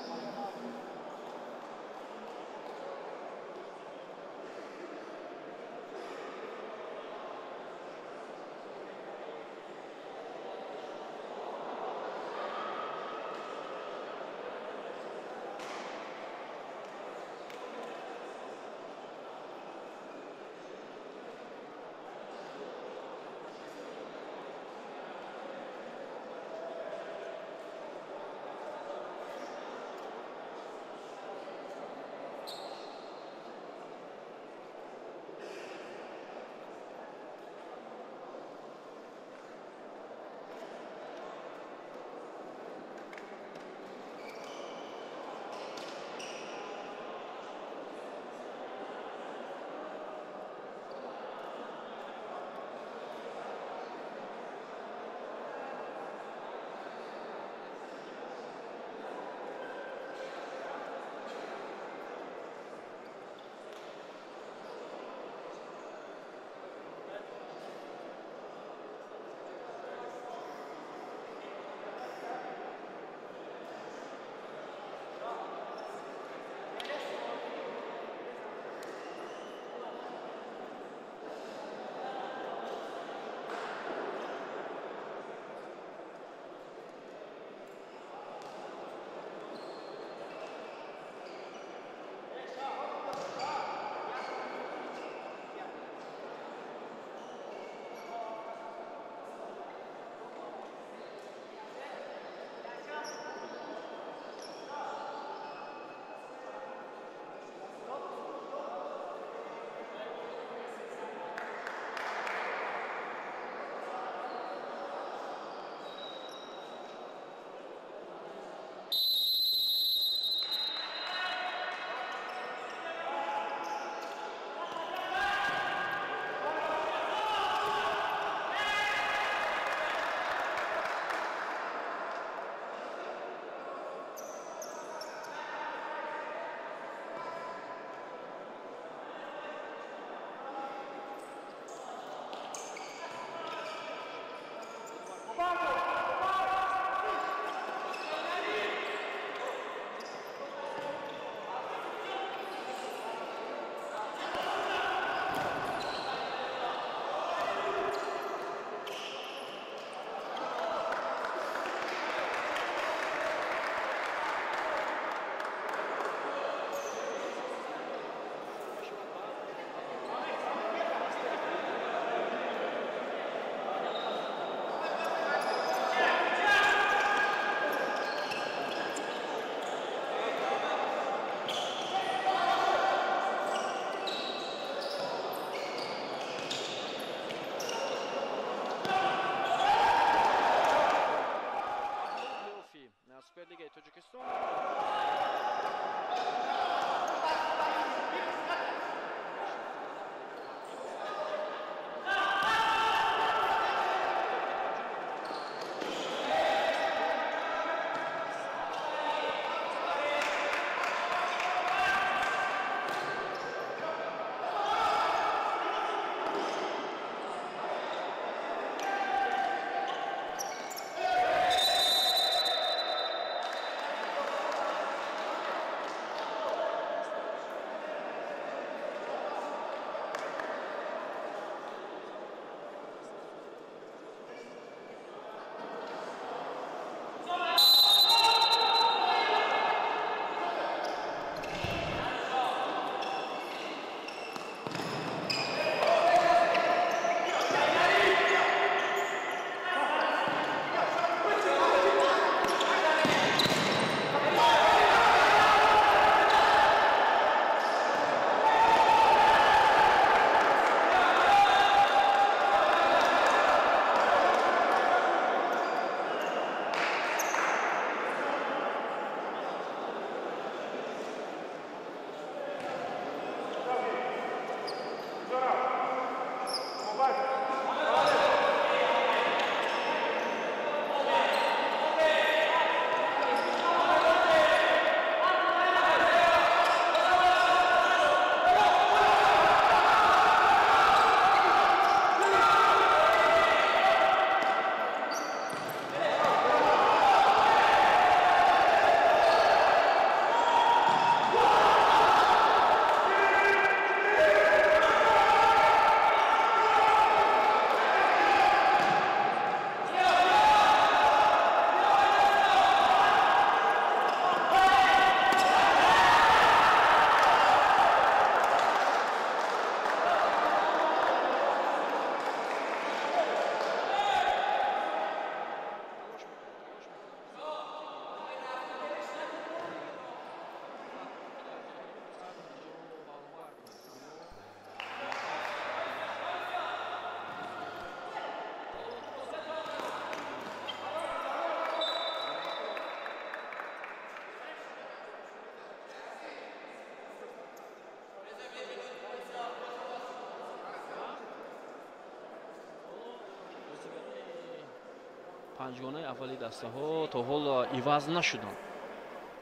Панҷгонаи аввали дастаҳо то ҳол иваз нашуданд.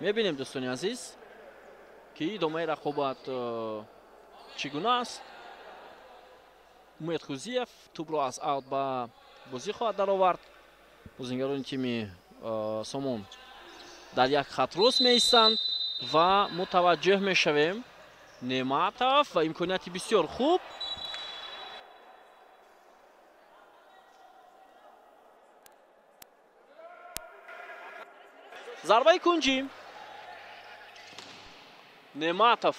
Мебинем, дӯстони азиз, ки идомаи рақобат чӣ гуна аст. Умед Хузиев тӯбро аз аут ба бозӣ хоҳад даровард. Бозингарони тими Сомон дар як хат рост меистанд ва мутаваҷҷеҳ мешавем. Неъматов ва имконияти бисёр хуб. Зарбаи кунҷӣ. Неъматов.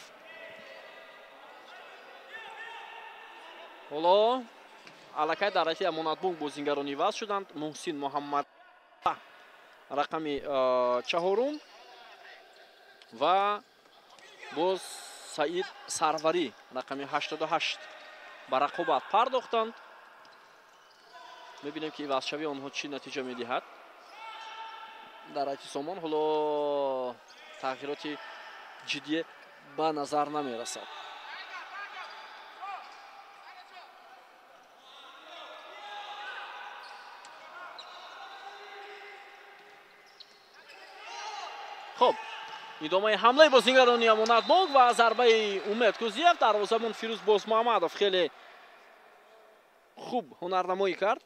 Ҳоло аллакай дар ҳайати Амонатбонк бозингарон иваз шуданд. Муҳсин Муҳаммад рақами 4 ва боз Саид Сарварӣ рақами 88 ба рақобат пардохтанд. Мебинем, ки ивазшавии онҳо чӣ натиҷа медиҳад. Дар ҳайати Сомон ҳоло тағйироти ҷиддие ба назар намерасад. Хуб, идомаи ҳамлаи бозингарони Амонатбонк ва зарбаи Умед Кузиев. Дарвозабон Фирӯз Бозмуҳаммадов хеле хуб ҳунарнамоӣ кард.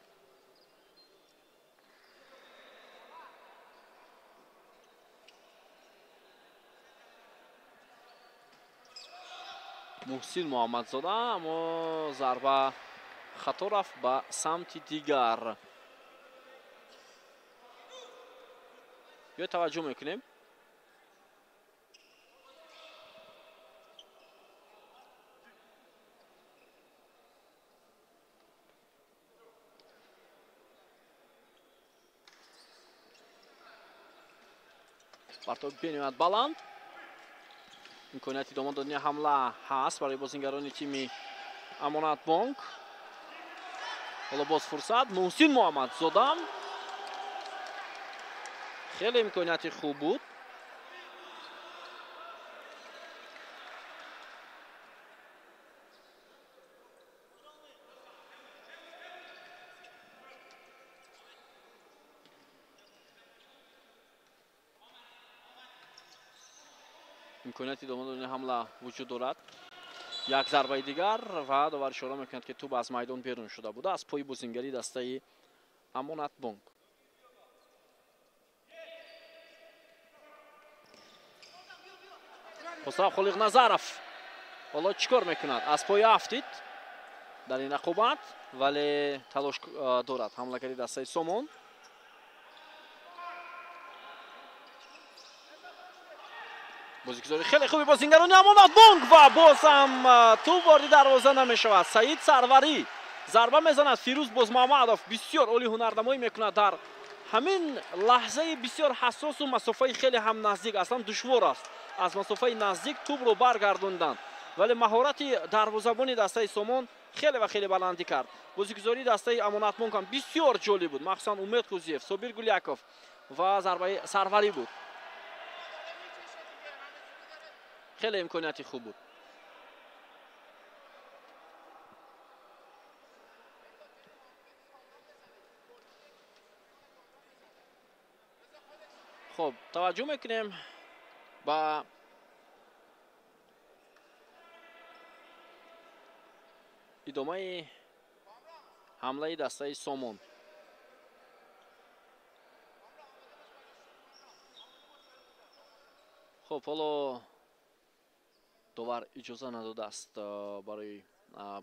Муҳсин Муҳаммадзода, аммо зарба хато рафт ба самти дигар. Биё таваҷҷӯҳ мекунем. Партоби бениҳоят баланд. Имконияти идома додани ҳамла ҳаст барои бозингарони тими Амонатбонк. Ҳоло боз фурсат. Муҳсин Муҳаммадзода. Хеле имконияти хуб буд. Имконияти идома додани ҳамла вуҷуд дорад. Як зарбаи дигар ва довар ишора мекунад, ки тӯб аз майдон берун шуда буда аз пои бозингари дастаи Амонатбонк. Хусрав Холиқназаров ҳоло чӣ кор мекунад? Аз пои афтид дар ин рақобат, вале талош дорад ҳамлагари дастаи Сомон. Бозигузори хеле хуби бозингарони Амонатбонк ва боз ҳам тӯб ворди дарвоза намешавад. Саид Сарварӣ зарба мезанад. Фирӯз Бозмуҳаммадов бисёр олӣ ҳунарнамоӣ мекунад дар ҳамин лаҳзаи бисёр ҳассосу масофаи хеле ҳам наздик. Аслан душвор аст аз масофаи наздик тӯбро баргардондан, вале маҳорати дарвозабони дастаи Сомон хеле ва хеле баландӣ кард. Бозигузории дастаи Амонатбонк ҳам бисёр ҷолиб буд, махсусан Умед Кузиев, Собир Гуляков ва зарбаи Сарварӣ буд. Хеле имконияти хуб буд. Хуб, таваҷҷӯҳ мекунем ба идомаи ҳамлаи дастаи Сомон. Хуб, ҳоло довар иҷоза надодааст барои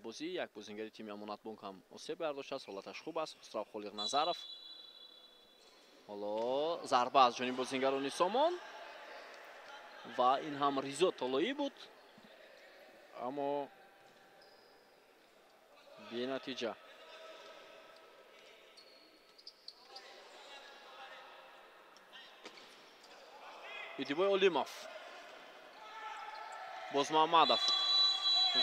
бозӣ. Як бозингари тими Амонатбонк ҳам осеб бардоштааст, ҳолаташ хуб аст. Хусрав Холиқназаров. Ҳоло зарба аз ҷониби бозингарони Сомон ва ин ҳам Ризо Толоӣ буд, аммо бенатиҷа. Идибой Олимов, Бозмуҳаммадов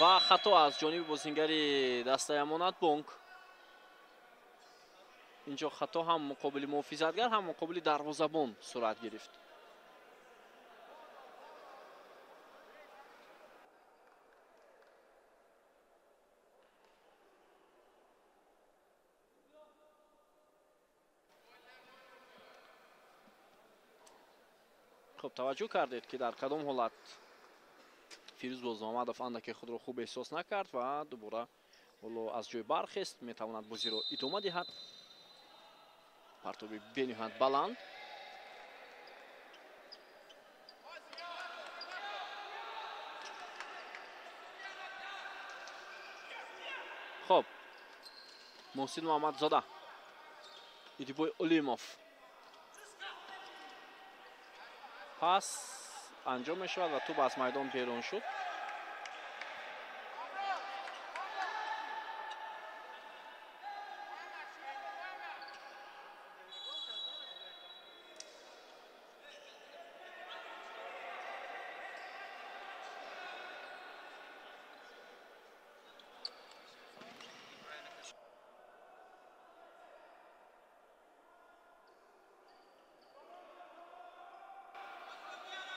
ва хато аз ҷониби бозингари дастаи Амонатбонк. Инҷо хато ҳам муқобили муҳофизатгар, ҳам муқобили дарвозабон сурат гирифт. Хуб, таваҷҷӯҳ кардед, ки дар кадом ҳолат Фирӯз Бозмуҳаммадов андаке худро хуб эҳсос накард ва дубора ҳоло аз ҷой бархест, метавонад бозиро идома диҳад. Партоби бениҳоят баланд. Хуб, Муҳсин Муҳаммадзода, Идибой Олимов. Пас анҷом мешавад ва тӯб аз майдон берун шуд.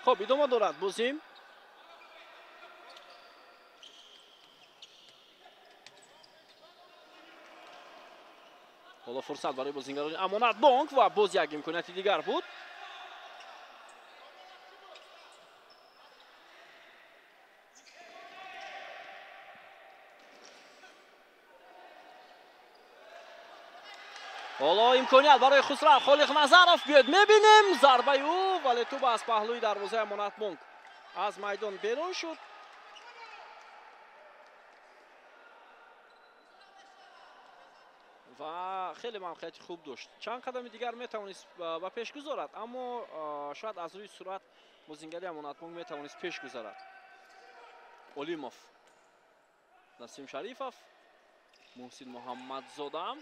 Хуб, идома дорад бозим. Ҳоло фурсат барои бозингарони Амонатбонк ва боз як имконияти дигар буд. Ҳоло имконият барои Хусрав Холиқназаров, биёд мебинем зарбаи ӯ, вале тӯб аз паҳлӯи дарвозаи Амонатбонк аз майдон берун шуд. Ва хеле мавқеияти хуб дошт. Чанд қадами дигар метавонист ба пеш гузорад, аммо шояд аз рӯи суръат бозингари Амонатбонк метавонист пеш гузарад. Олимов, Насим Шарифов, Муҳсин Муҳаммадзода.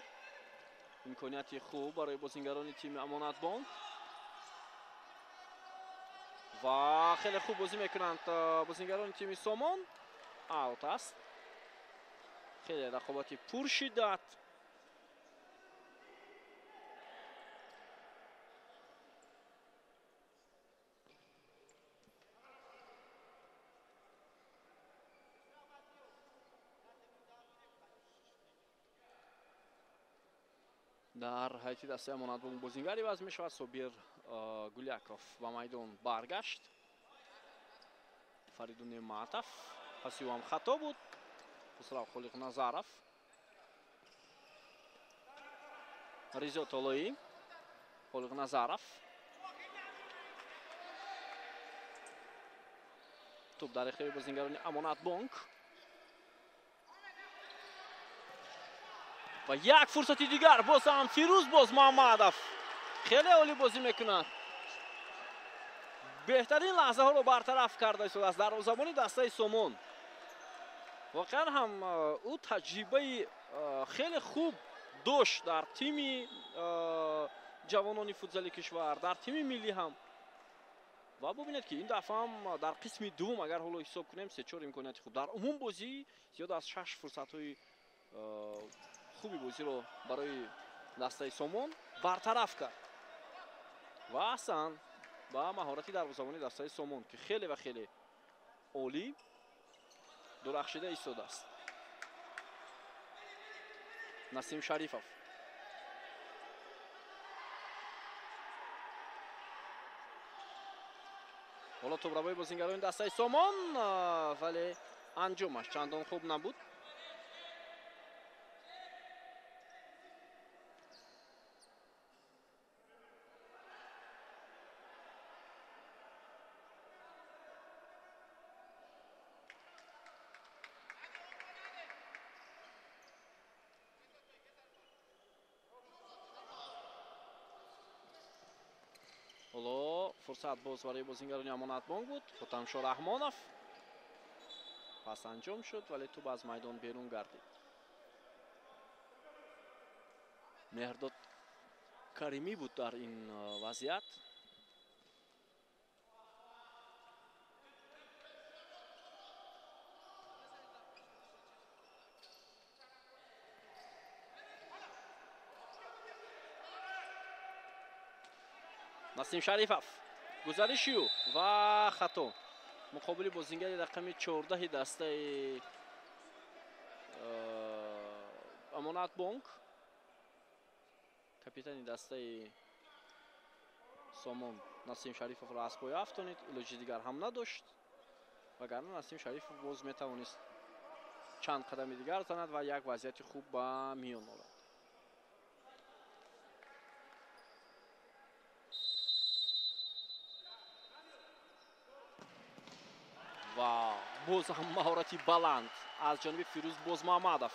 Имконияти хуб барои бозингарони тими Амонатбонк ва хеле хуб бозӣ мекунанд бозингарони тими Сомон. Аут аст. Хеле рақобати пуршиддат. Дар ҳайати дастаи Амонатбонк бозингар иваз мешавад. Собир Гуляков ба майдон баргашт. Фаридун Неъматов, паси ӯ ҳам хато буд. Хусрав Холиқназаров, Ризо Толоӣ, Холиқназаров. Тӯб дар ихтиёри бозингарони Амонатбонк. Ва як фурсати дигар, боз ҳам Фирӯз Бозмуҳаммадов хеле олӣ бозӣ мекунад. Беҳтарин лаҳзаҳоро бартараф карда истодааст дарвозабони дастаи Сомон. Воқеан ҳам ӯ таҷрибаи хеле хуб дошт дар тими ҷавонони футзали кишвар, дар тими миллӣ ҳам. Ва бубинед, ки ин дафъа ҳам дар қисми дуввум агар ҳоло ҳисоб кунем, 3-4 имконияти хуб. Дар умум бозӣ зиёд аз 6 фурсатҳои хуби бозиро барои дастаи Сомон бартараф кард. Ва аҳсан ба маҳорати дарвозабони дастаи Сомон, ки хеле ва хеле олӣ дурахшида истодааст. Насим Шарифов. Ҳоло тӯбравои бозингарони дастаи Сомон, вале анҷомаш чандон хуб набуд. Ҳоло фурсат боз барои бозингарони Амонатбонк буд. Хотамшо Раҳмонов, пас анҷом шуд, вале тӯб аз майдон берун гардид. Меҳрдод Каримӣ буд дар ин вазъият. Насим Шарифов, гузариши ӯ ва хато муқобили бозингари рақами 14 дастаи Амонатбонк, капитани дастаи Сомон Насим Шарифовро аз пой афтонид, илоҷи дигар ҳам надошт, вагарна Насим Шарифов боз метавонист чанд қадами дигар занад ва як вазъияти хуб ба миён орад. Ва боз ҳам маҳорати баланд аз ҷониби Фирӯз Бозмаҳмадов.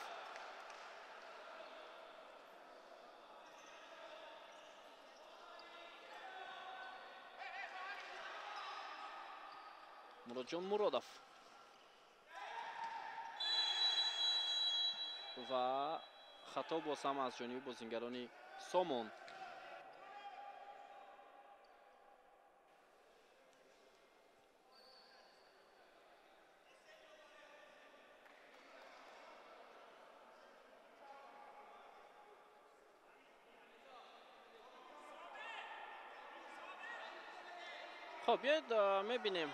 Муроджон Муродов ва хато боз ҳам аз ҷониби бозингарони Сомон. Хоб, биёед мебинем.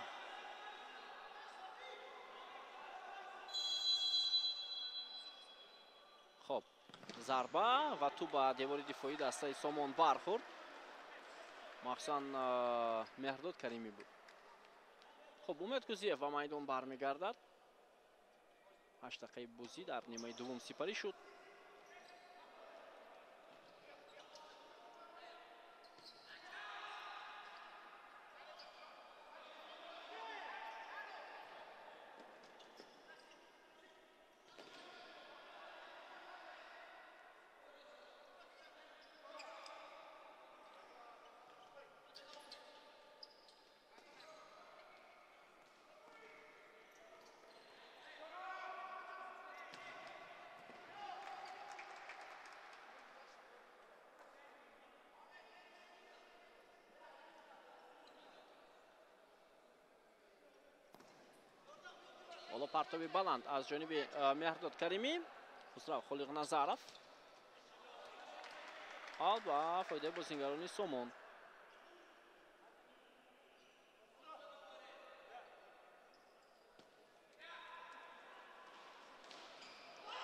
Хоб, зарба ва тӯп ба девори дифоии дастаи Сомон бархӯрд. Махсусан Меҳрдод Каримӣ буд. Хоб, Умед Кузиев ба майдон бармегардад. 8 дақиқаи бозӣ дар нимаи дуввум сипарӣ шуд. Ҳоло партоби баланд аз ҷониби Меҳрдод Каримӣ, Хусрав Холиқназаров. Аут ба фоидаи бозингарони Сомон.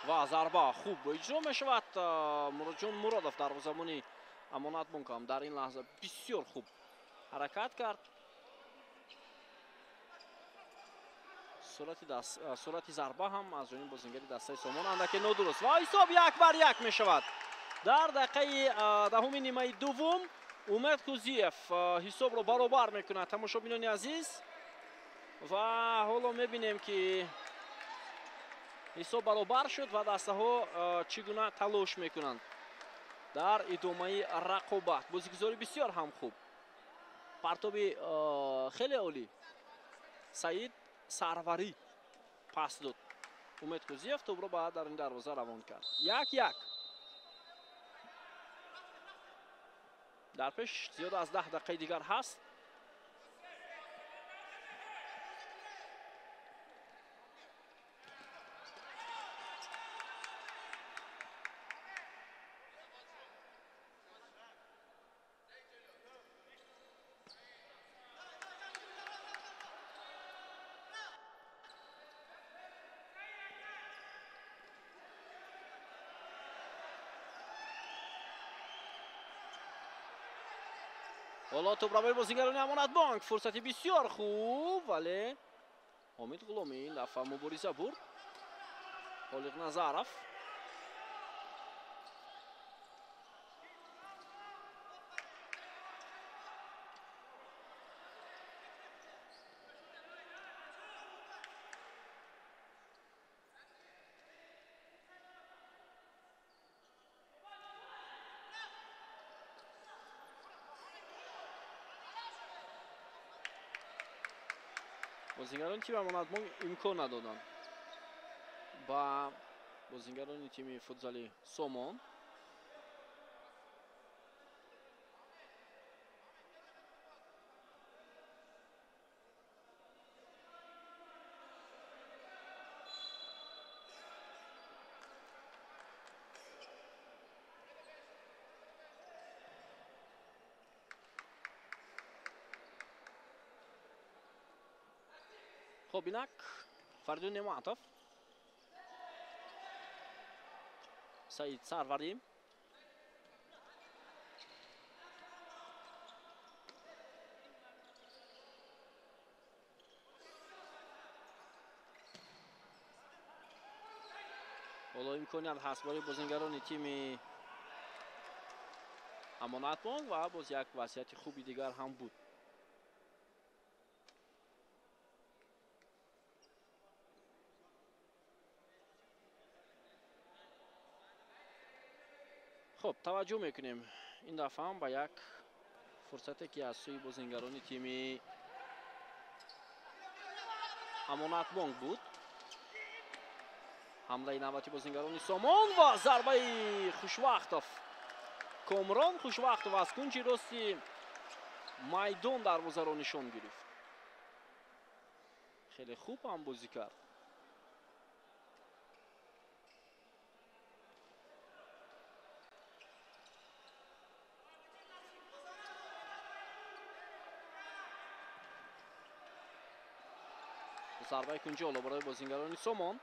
Ва зарба хуб иҷро мешавад. Муроджон Муродов дарвозабони Амонатбонк ҳам дар ин лаҳза бисёр хуб ҳаракат кард. Сурати зарба ҳам аз ҷониби бозингари дастаи Сомон андаке нодуруст ва ҳисоб 1-1 мешавад. Дар дақиқаи даҳуми нимаи дуввум Умед Кузиев ҳисобро баробар мекунад, тамошобинони азиз. Ва ҳоло мебинем ки ҳисоб баробар шуд ва дастаҳо чӣ гуна талош мекунанд дар идомаи рақобат. Бозигузорӣ бисёр ҳам хуб, партоби хеле олӣ. Саид Сарварӣ пас дод. Умед Кузиев тӯбро ба даруни дарвоза равон кард. 1-1. Дар пеш зиёда аз 10 дақиқаи дигар ҳаст. Ҳоло тӯбро барои бозингарони Амонатбонк. Фурсати бисёр хуб, вале Ҳомид Ғуломӣ ин дафъа мубориза бурд. Холиқназаров. Бозингарони тими Амонатбонк имкон надоданд ба бозингарони тими футзали Сомон. Хоб, инак Фаридун Неъматов, Саид Сарварӣ. Ҳоло имконият ҳаст барои бозингарони тими Амонатбонк ва боз як вазъияти хуби дигар ҳам буд. Хуб, таваҷҷӯҳ мекунем ин дафъа ҳам ба як фурсате ки аз сӯи бозингарони тими Амонатбонк буд. Ҳамлаи навбати бозингарони Сомон ва зарбаи Хушвақтов. Комрон Хушвақтов аз кунҷи рости майдон дарвозаро нишон гирифт. Хеле хуб ҳам бозӣ кард. Зарбаи кунҷи ҳоло барои бозингарони Сомон.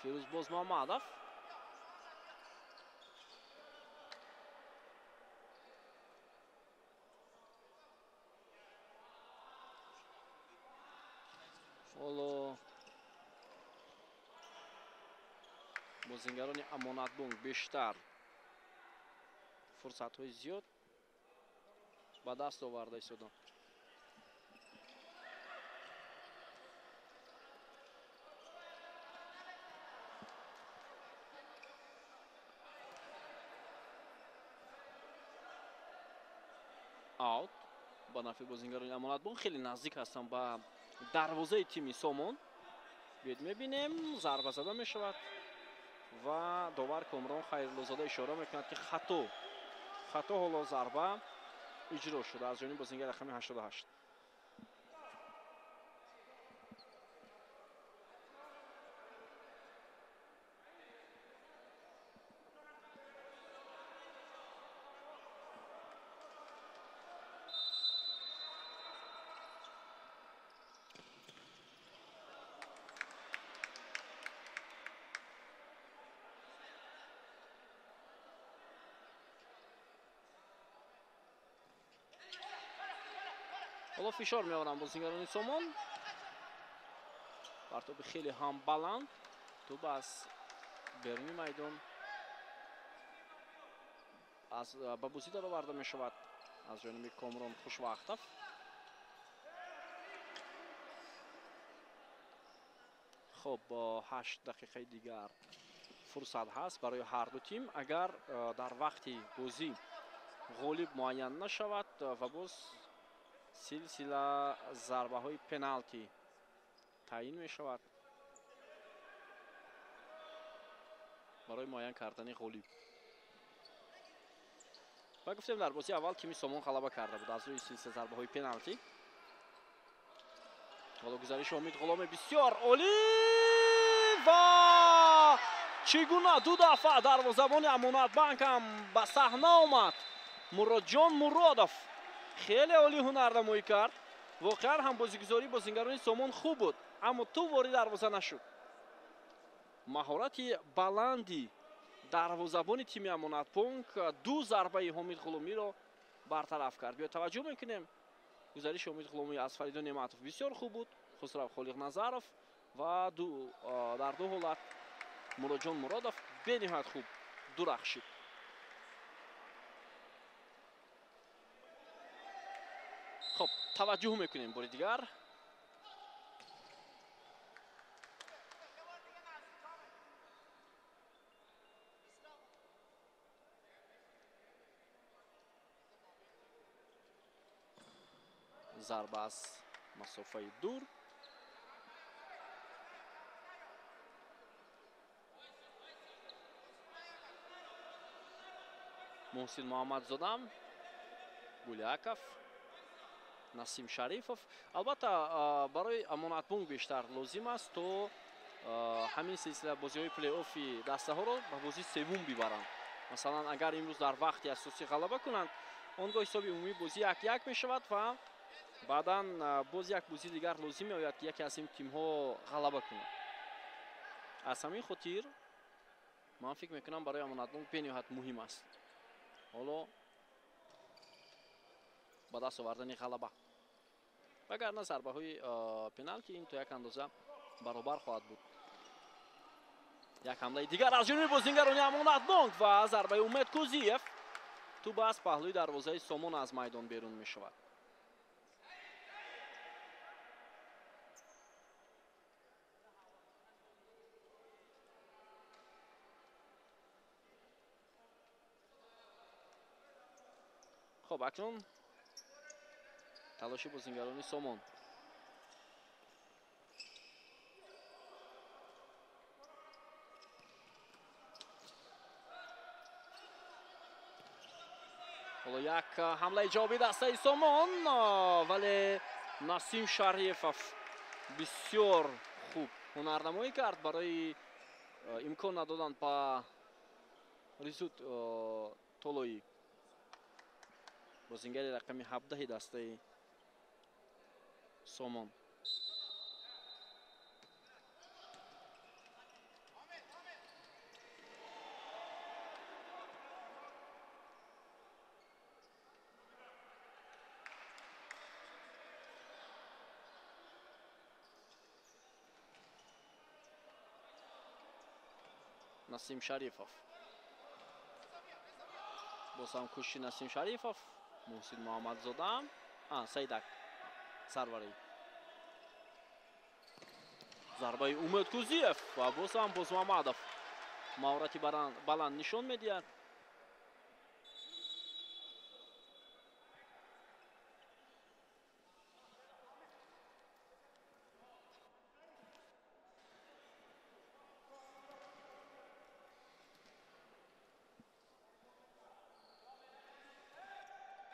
Фирӯз Бозмуҳаммадов. Ҳоло бозингарони Амонатбонк бештар фурсатҳои зиёд ба даст оварда истоданд. Аут ба нафъи бозингарони Амонатбонк, хеле наздик ҳастанд ба дарвозаи тими Сомон. Биёед мебинем, зарба зада мешавад ва довар Комрон Хайруллозода ишора мекунад ки хато ҳоло зарба иҷро шуда аз ҷониби бозингар рақами 88. Ҳоло фишор меоранд бозингарони Сомон. Партоби хеле ҳам баланд. Тӯб аз беруни майдон аз ба бозӣ дароварда мешавад аз ҷониби Комрон Хушвақтов. Хуб, бо 8 дақиқаи дигар фурсат ҳаст барои ҳар ду тим. Агар дар вақти бозӣ ғолиб муайян нашавад ва боз силсила зарбаҳои пеналти таъин мешавад барои муайян кардани ғолиб. Ва гуфтем дар бозии аввал тими Сомон ғалаба карда буд аз рӯи силсила зарбаҳои пеналти. Ҳоло гузариши Омид Ғуломи бисёр олӣ ва чӣ гуна ду дафъа дарвозабони Амонатбанк ҳам ба саҳна омад. Муродҷон Муродов хеле олӣ ҳунарнамоӣ кард. Воқеан ҳам бозигузории бозингарони Сомон хуб буд, аммо ту ворид дарвоза нашуд. Маҳорати баланди дарвозабони тими Амонатбонк ду зарбаи Ҳомид Ғуломиро бартараф кард. Биё таваҷҷӯҳ мекунем. Гузариши Ҳомид Ғуломӣ аз Фаридун Неъматов бисёр хуб буд. Хусрав Холиқназаров ва дар ду ҳолат Муродҷон Муродов бениҳоят хуб дурахшид. Хуб, таваҷҷӯҳ мекунем бори дигар. Зарба аз масофаи дур. Муҳсин Муҳаммадзодам, Гуляков, Насим Шарифов. Албатта барои Амонатбонк бештар лозим аст то ҳамин силсила бозиҳои плей-оффи дастаҳоро ба бозии севум бибаранд. Масалан, агар имрӯз дар вақти асосӣ ғалаба кунанд, он гоҳ ҳисоби умумии бозӣ 1-1 мешавад ва баъдан боз як бозии дигар лозим меояд ки яке аз ин тимҳо ғалаба кунад. Аз ҳамин хотир ман фикр мекунам барои Амонатбонк бениҳоят муҳим аст ҳоло ба даст овардани ғалаба. Вагарна зарбаҳои пеналти ин то як андоза баробар хоҳад буд. Як ҳамлаи дигар аз ҷониби бозингарони Амонатбонк ва зарбаи Умед Кӯзиев. Тӯб аз паҳлӯи дарвозаи Сомон аз майдон берун мешавад. Хоб, акнун талоши бозингарони Сомон. Ҳоло як ҳамлаи ҷавобӣ дастаи Сомон, вале Насим Шарифов бисёр хуб ҳунарнамоӣ кард барои имкон надодан ба Ризут Толоӣ, бозингари рақами 17 дастаи Сомон. Насим Шарифов. Боз ҳам кӯшиши Насим Шарифов. Муҳсин Муҳаммадзода. Саидак Сарварӣ. Зарбаи Умед Кӯзиев ва боз ҳам Бозмуҳаммадов маҳорати баланд нишон медиҳад.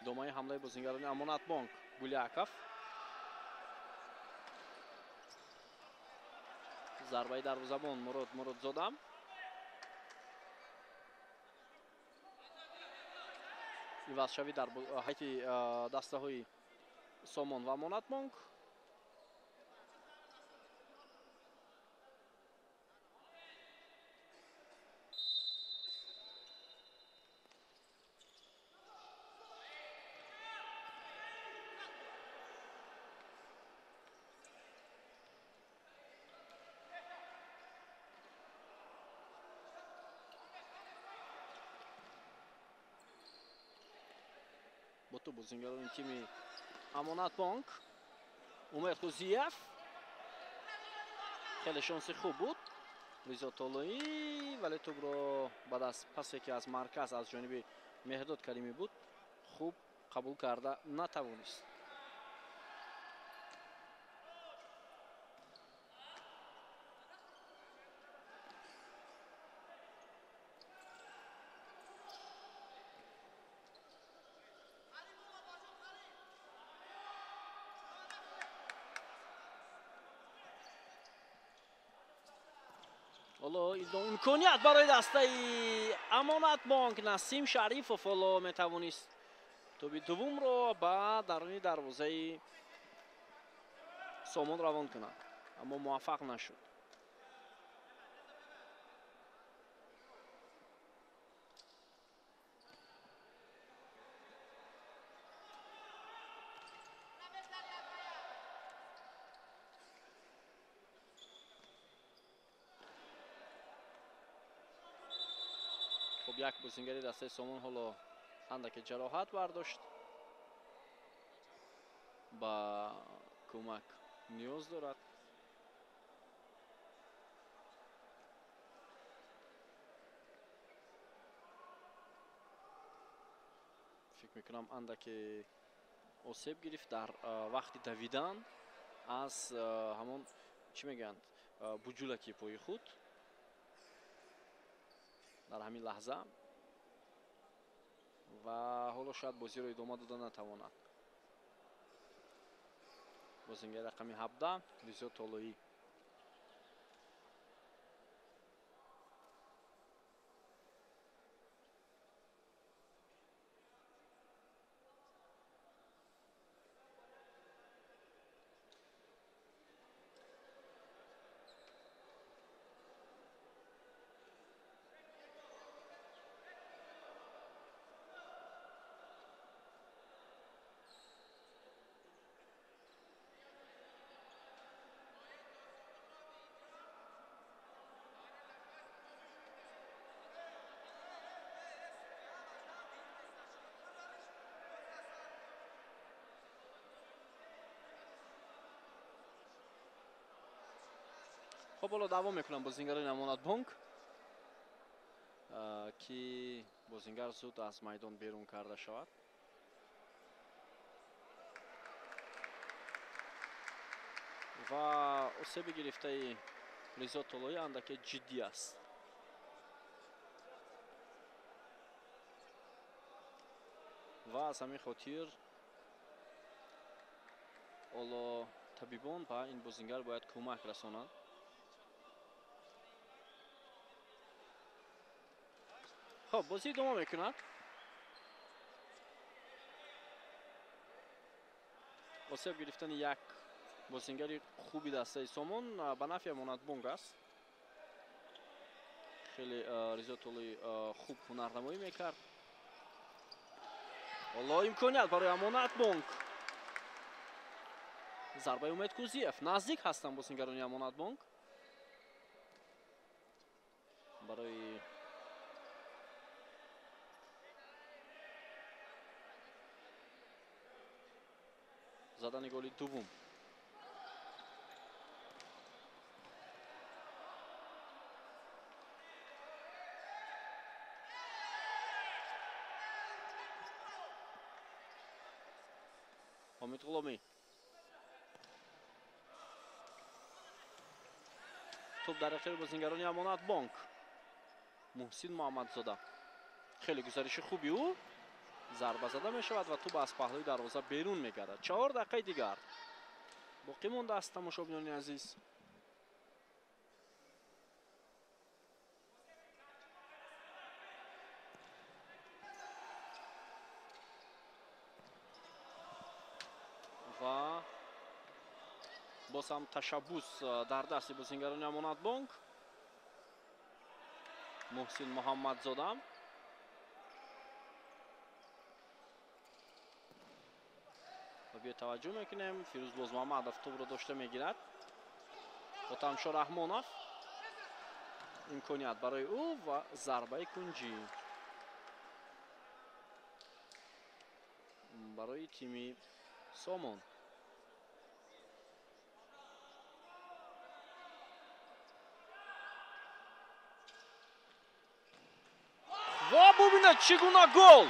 Идомаи ҳамлаи бозингарони Амонатбонк. Гуляков. Зарбаи дарвозабон Мурод Муродзода. Ивазшавӣ дар ҳайати дастаҳои Сомон ва Амонатбонк. Бозингарони тими Амонатбонк. Умед Кӯзиев. Хеле шонси хуб буд Ризо Толоӣ, вале тӯбро баъд аз пасе ки аз марказ аз ҷониби Меҳдод Каримӣ буд, хуб қабул карда натавонист. ҳоло имконият барои дастаи Амонатбонк. Насим Шарифов ҳоло метавонист тӯби дуввумро ба даруни дарвозаи Сомон равон кунад, аммо муваффақ нашуд. Як бозингари дастаи Сомон ҳоло андаке ҷароҳат бардошт, ба кӯмак ниёз дорад. Фикр мекунам андаке осеб гирифт дар вақти давидан аз ҳамон чӣ мегӯянд буҷулаки пои худ. Дар ҳамин лаҳза ва ҳоло шояд бозиро идома дода натавонад. Бозингари рақами 17 Ризо Толоӣ. Хуб, ҳоло даъво мекунам бозингарони Амонатбонк, ки бозингар зуд аз майдон берун карда шавад. Ва осеби гирифтаи Ризо Толоӣ андаке ҷиддӣ аст. Ва аз ҳамин хотир ҳоло табибон ба ин бозингар бояд кӯмак расонанд. Хуб, бозӣ идома мекунад. Осеб гирифтани як бозингари хуби дастаи Сомон ба нафъи Амонатбонк аст. Хеле Ризо Толоӣ хуб ҳунарнамоӣ мекард. Ҳоло имконият барои Амонатбонк. Зарбаи Умед Кузиев. Наздик ҳастанд бозингарони Амонатбонк барои задани голи дуввум. Омид Ғуломӣ. Топ дар ихтиёри бозингарони Амонатбонк. Муҳсин Муҳаммадзода. Хеле гузариши хуби ӯ. Зарба зада мешавад ва тӯб аз паҳлӯи дарвоза берун мегардад. 4 дақиқаи дигар боқӣ мондааст, тамошобинони азиз. Ва боз ҳам ташаббус дар дасти бозингарони Амонатбонк. Муҳсин Муҳаммадзода. Ва биё таваҷҷӯҳ мекунем, Фирӯз Бозмуҳаммадов тӯбро дошта мегирад. Хотамшо Раҳмонов. Имконият барои ӯ ва зарбаи кунҷӣ барои тими Сомон. Ва бубинед, чӣ гуна гол!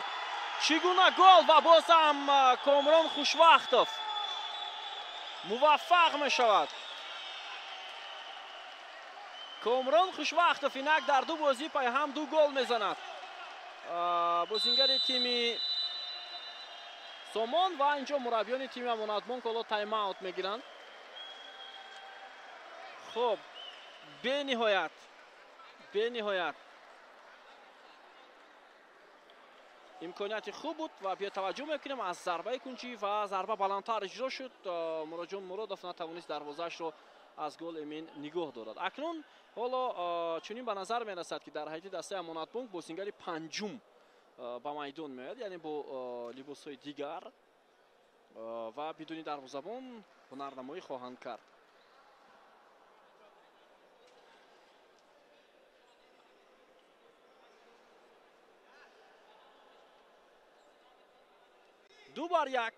Чӣ гуна гол! Ва боз ҳам Комрон Хушвахтов муваффақ мешавад. Комрон Хушвахтов инак дар ду бозӣ пайҳам 2 гол мезанад. Бозингари тими Сомон ва инҷо мураббиёни тими Амонатбонк ҳоло тайм-аут мегиранд. Хуб, бениҳоят имконияти хуб буд ва биё таваҷҷӯҳ мекунем аз зарбаи кунҷӣ ва зарба баландтар иҷро шуд. Муроҷон Муродов натавонист дарвозаашро аз гол эмин нигоҳ дорад. Акнун ҳоло чунин ба назар мерасад, ки дар ҳайати дастаи Амонатбонк бозингари панҷум ба майдон меояд, яъне бо либосҳои дигар ва бидуни дарвозабон ҳунарнамоӣ хоҳанд кард. Ду бар як.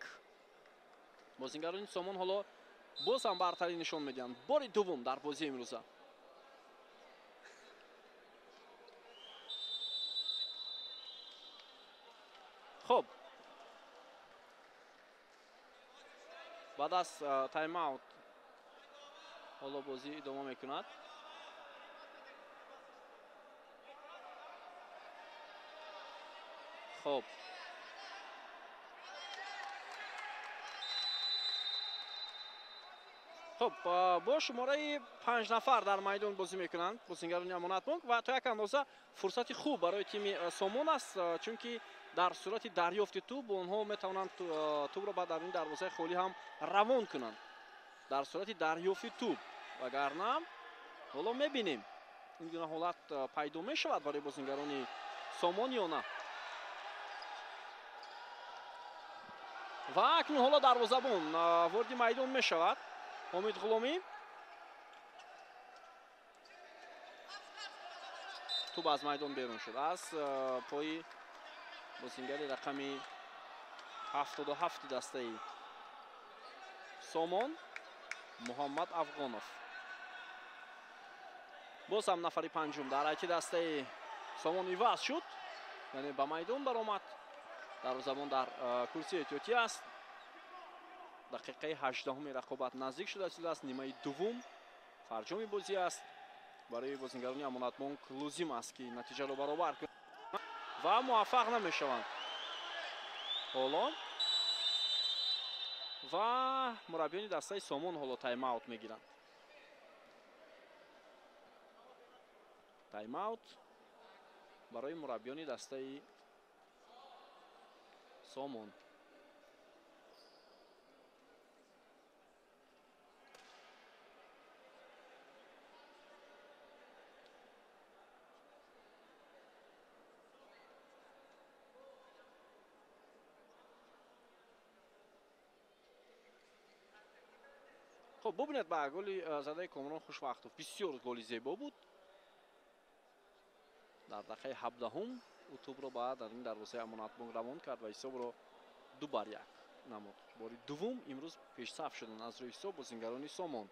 Бозингарони Сомон ҳоло боз ҳам бартарӣ нишон медиҳанд. Бори дуввум дар бозии имрӯза. Хуб, баъд аз тайм-аут ҳоло бозӣ идома мекунад. Хуб, хуб, бо шумораи 5 нафар дар майдон бозӣ мекунанд бозингарони Амонатбонк ва то як андоза фурсати хуб барои тими Сомон аст, чунки дар сурати дарёфти тӯб онҳо метавонанд тӯбро ба даруни дарвозаи холӣ ҳам равон кунанд. Дар сурати дарёфти тӯб, вагарна ҳоло мебинем ин гуна ҳолат пайдо мешавад барои бозингарони Сомон ё на. Ва акнун ҳоло дарвозабон вориди майдон мешавад. Омид Ғуломӣ. Тӯб аз майдон берун шуд аз пои бозингари рақами 77 дастаи Сомон Муҳаммад Афғонов. Боз ҳам нафари панҷум дар ҳайати дастаи Сомон иваз шуд, яъне ба майдон баромад. Дарвозабон дар курсии эҳтиётӣ аст. Дақиқаи 18-уми рақобат наздик шуда истодааст. Нимаи дуввум фарҷоми бозӣ аст. Барои бозингарони Амонатбонк лозим аст, ки натиҷаро баробар кунанд ва муваффақ намешаванд ҳоло. Ва мураббиёни дастаи Сомон ҳоло тайм-аут мегиранд. Тайм-аут барои мураббиёни дастаи Сомон. Хуб, бубинед ба голи задаи Комрон Хушвақтов. Бисёр голи зебо буд. Дар дақиқаи 17-ум ӯ тӯбро ба дар ин дарвозаи Амонатбонк равон кард ва ҳисобро 2-1 намуд. Бори дуввум имрӯз пешсаф шуданд аз рӯи ҳисоб бозингарони Сомон.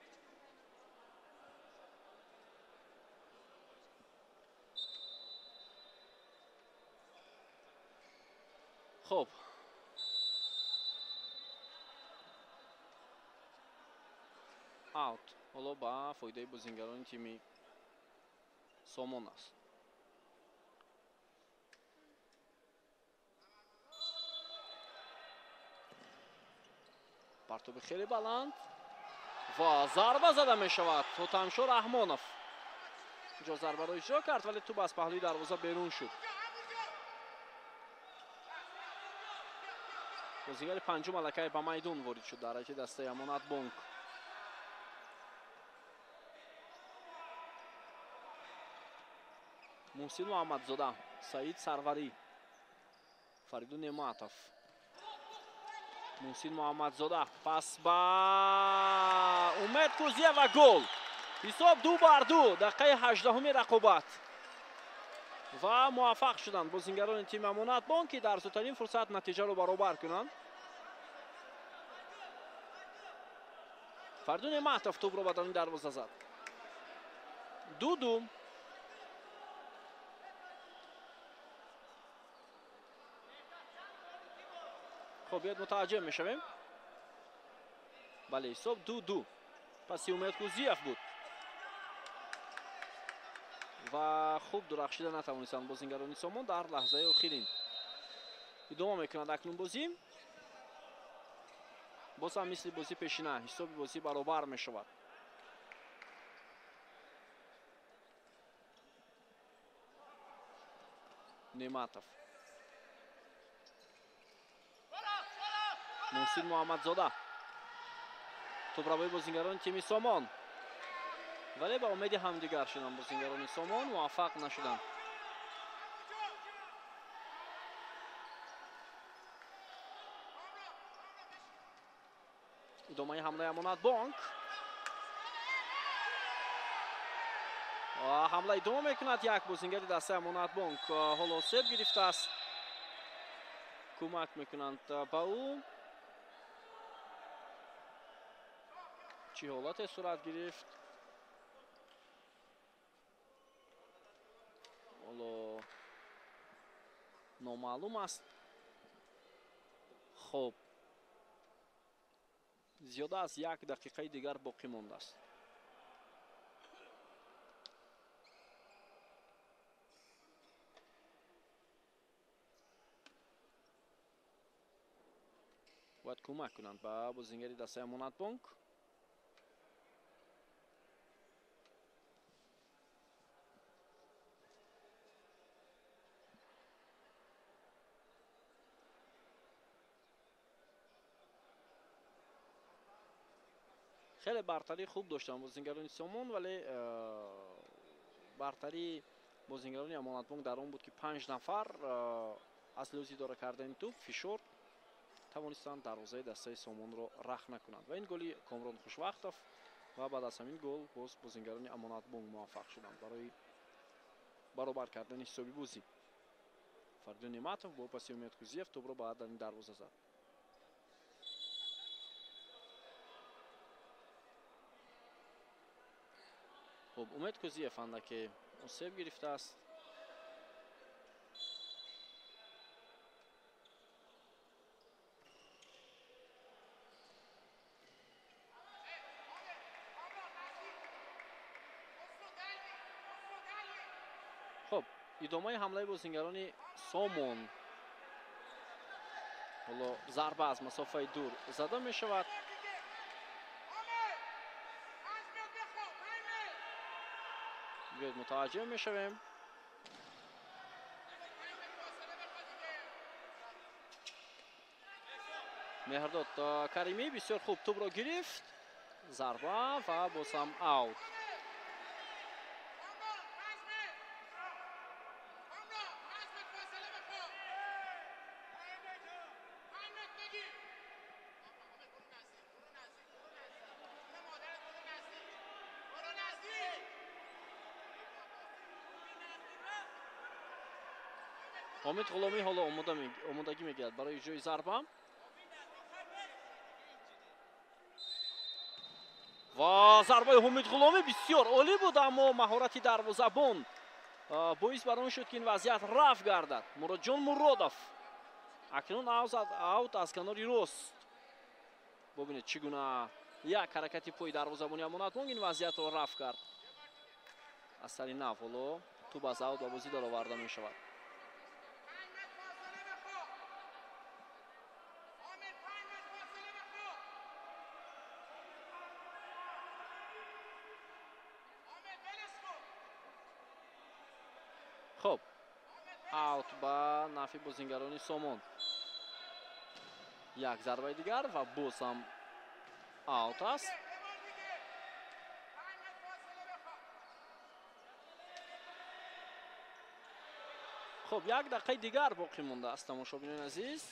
Хуб, аут ҳоло ба фоидаи бозингарони тими Сомон аст. Партоби хеле баланд ва зарба зада мешавад. Ҳотамшо Раҳмонов инҷо зарбаро иҷро кард, вале тӯб аз паҳлӯи дарвоза берун шуд. Бозингари панҷум аллакай ба майдон ворид шуд дар ҳайати дастаи Амонатбонк. Муҳсин Муҳаммадзода, Саид Сарварӣ, Фаридун Неъматов. Муҳсин Муҳаммадзода пас ба Умед Кузиев ва гол. Ҳисоб 2-2, дақиқаи 18-уми рақобат. Ва муваффақ шуданд бозингарони тими Амонатбонк, ки дар зудтарин фурсат натиҷаро баробар кунанд. Фаридун Неъматов тӯбро ба даруни дарвоза зад. 2-2. Хуб, биёед мутаваҷҷеҳ мешавем. Бале, ҳисоб 2-2. Паси Умед Кузиев буд ва хуб дурахшида натавонистанд бозингарони Сомон дар лаҳзаи охирин. Идома мекунад акнун бозӣ. Боз ҳам мисли бозӣ пешина ҳисоби бозӣ баробар мешавад. Неъматов, Муҳсин Муҳаммадзода, тӯбравои бозингарони тими Сомон, вале ба умеди ҳамдигар шуданд бозингарони Сомон, муваффақ нашуданд. Идомаи ҳамлаи Амонатбонк. Ҳамла идома мекунад. Як бозингари дастаи Амонатбонк ҳоло себ гирифтааст. Кӯмак мекунанд ба ӯ. Чӣ ҳолате сурат гирифт? Ҳоло номаълум аст. Хуб, зиёда аз як дақиқаи дигар боқӣ мондааст. Бояд кӯмак кунанд ба бозингари дастаи Амонатбонк. Хеле бартарии хуб доштанд бозингарони Сомон, вале бартарии бозингарони Амонатбонк дар он буд, ки 5 нафар аз лӯзи идора кардани тӯб фишор тавонистанд дарвозаи дастаи Сомонро рах накунанд. Ва ин голи Комрон Хушвақтов ва баъд аз ҳамин гол боз бозингарони Амонатбонк муваффақ шуданд барои баробар кардани ҳисоби бозӣ. Фаридун Неъматов бо паси Умед Кузиев тӯбро ба даруни дарвоза зад. Хуб, Умед Кӯзиев андаке осеб гирифтааст. Хуб, идомаи ҳамлаи бозингарони Сомон. Ҳоло зарба аз масофаи дур зада мешавад. Биёед мутаваҷҷеҳ мешавем. Меҳрдод Каримӣ бисёр хуб тӯбро гирифт. Зарба ва боз ҳам аут. Ҳомид Ғуломӣ ҳоло омодагӣ мегирад барои иҷрои зарба. Ва зарбаи Ҳомид Ғуломӣ бисёр олӣ буд, аммо маҳорати дарвозабон боис бар он шуд, ки ин вазъият рафт гардад. Муродҷон Муродов акнун аут аз канори рост. Бубинед, чӣ гуна як ҳаракати пои дарвозабони Амонатбонк ин вазъиятро рафт кард. Аз сари нав ҳоло тӯб аз аут ба бозӣ дароварда мешавад. Хуб, аут ба нафи бозингарони Сомон. Як зарбаи дигар ва боз ҳам аут аст. Хуб, як дақиқаи дигар боқӣ мондааст, тамошобинони азиз.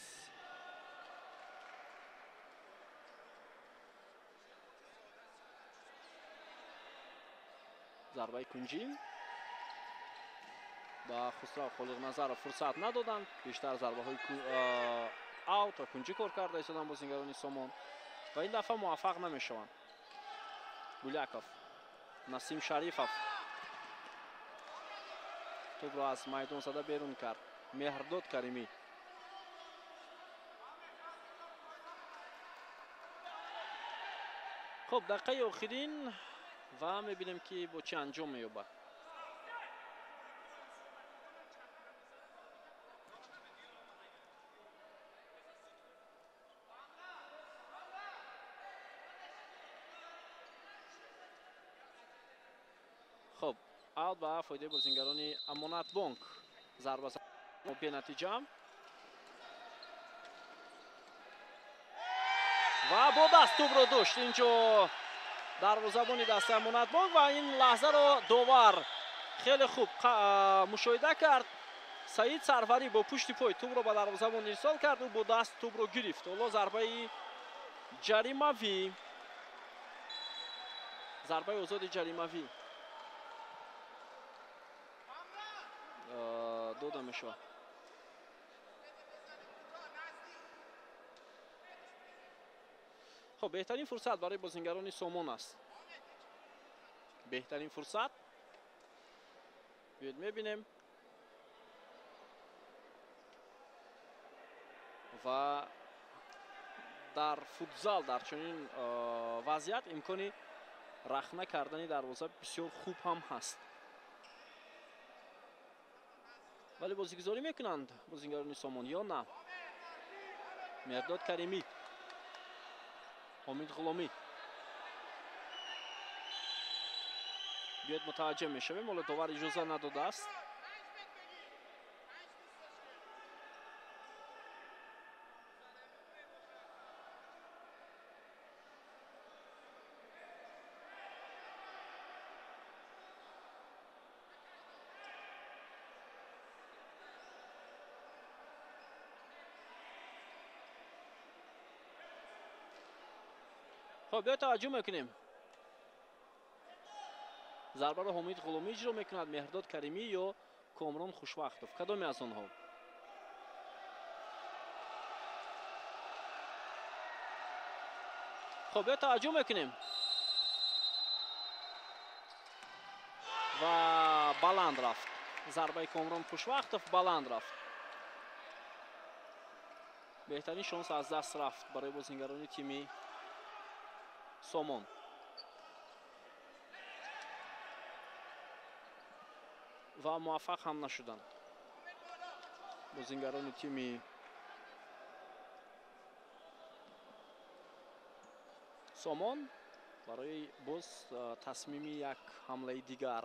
Зарбаи кунҷӣ ба Хусрав Холиқназаров фурсат надоданд. Бештар зарбаҳои аут ва кунҷӣ кор карда истоданд бозингарони Сомон ва ин дафъа муваффақ намешаванд. Гуляков, Насим Шарифов тӯбро аз майдон зада берун кард. Меҳрдод Каримӣ. Хуб, дақиқаи охирин ва мебинем, ки бо чӣ анҷом меёбад. Хуб, аут ба фоидаи бозингарони Амонатбонк. Зарба бенатиҷа ва бо даст тӯбро дошт инҷо дарвозабони дастаи Амонатбонк ва ин лаҳзаро довар хеле хуб мушоҳида кард. Саид Сарварӣ бо пушти пой тӯбро ба дарвозабон ирсол кард, ӯ бо даст тӯбро гирифт. Ҳоло зарбаи ҷаримавӣ, зарбаи озоди ҷаримавӣ дода мешавад. Хуб, беҳтарин фурсат барои бозингарони Сомон аст. Беҳтарин фурсат. Биёед мебинем. Ва дар футзал дар чунин вазъият имкони рахна кардани дарвоза бисёр хуб ҳам ҳаст. Вале бозигузорӣ мекунанд бозингарони Сомон ё на? Меҳрдод Каримӣ, Ҳомид Ғуломӣ. Биёед мутаваҷҷеҳ мешавем, ҳоло довар иҷоза надодааст. Хуб, биё таваҷҷӯҳ мекунем. Зарбаро Ҳомид Ғуломӣ иҷро мекунад, Меҳрдод Каримӣ ё Комрон Хушвақтов. Кадоме аз онҳо? Хуб, биё таваҷҷӯҳ мекунем. Ва баланд рафт. Зарбаи Комрон Хушвақтов баланд рафт. Беҳтарин шонс аз даст рафт барои бозингарони тими Сомон. Ва муваффақ ҳам нашуданд бозингарони тими Сомон барои боз тасмими як ҳамлаи дигар.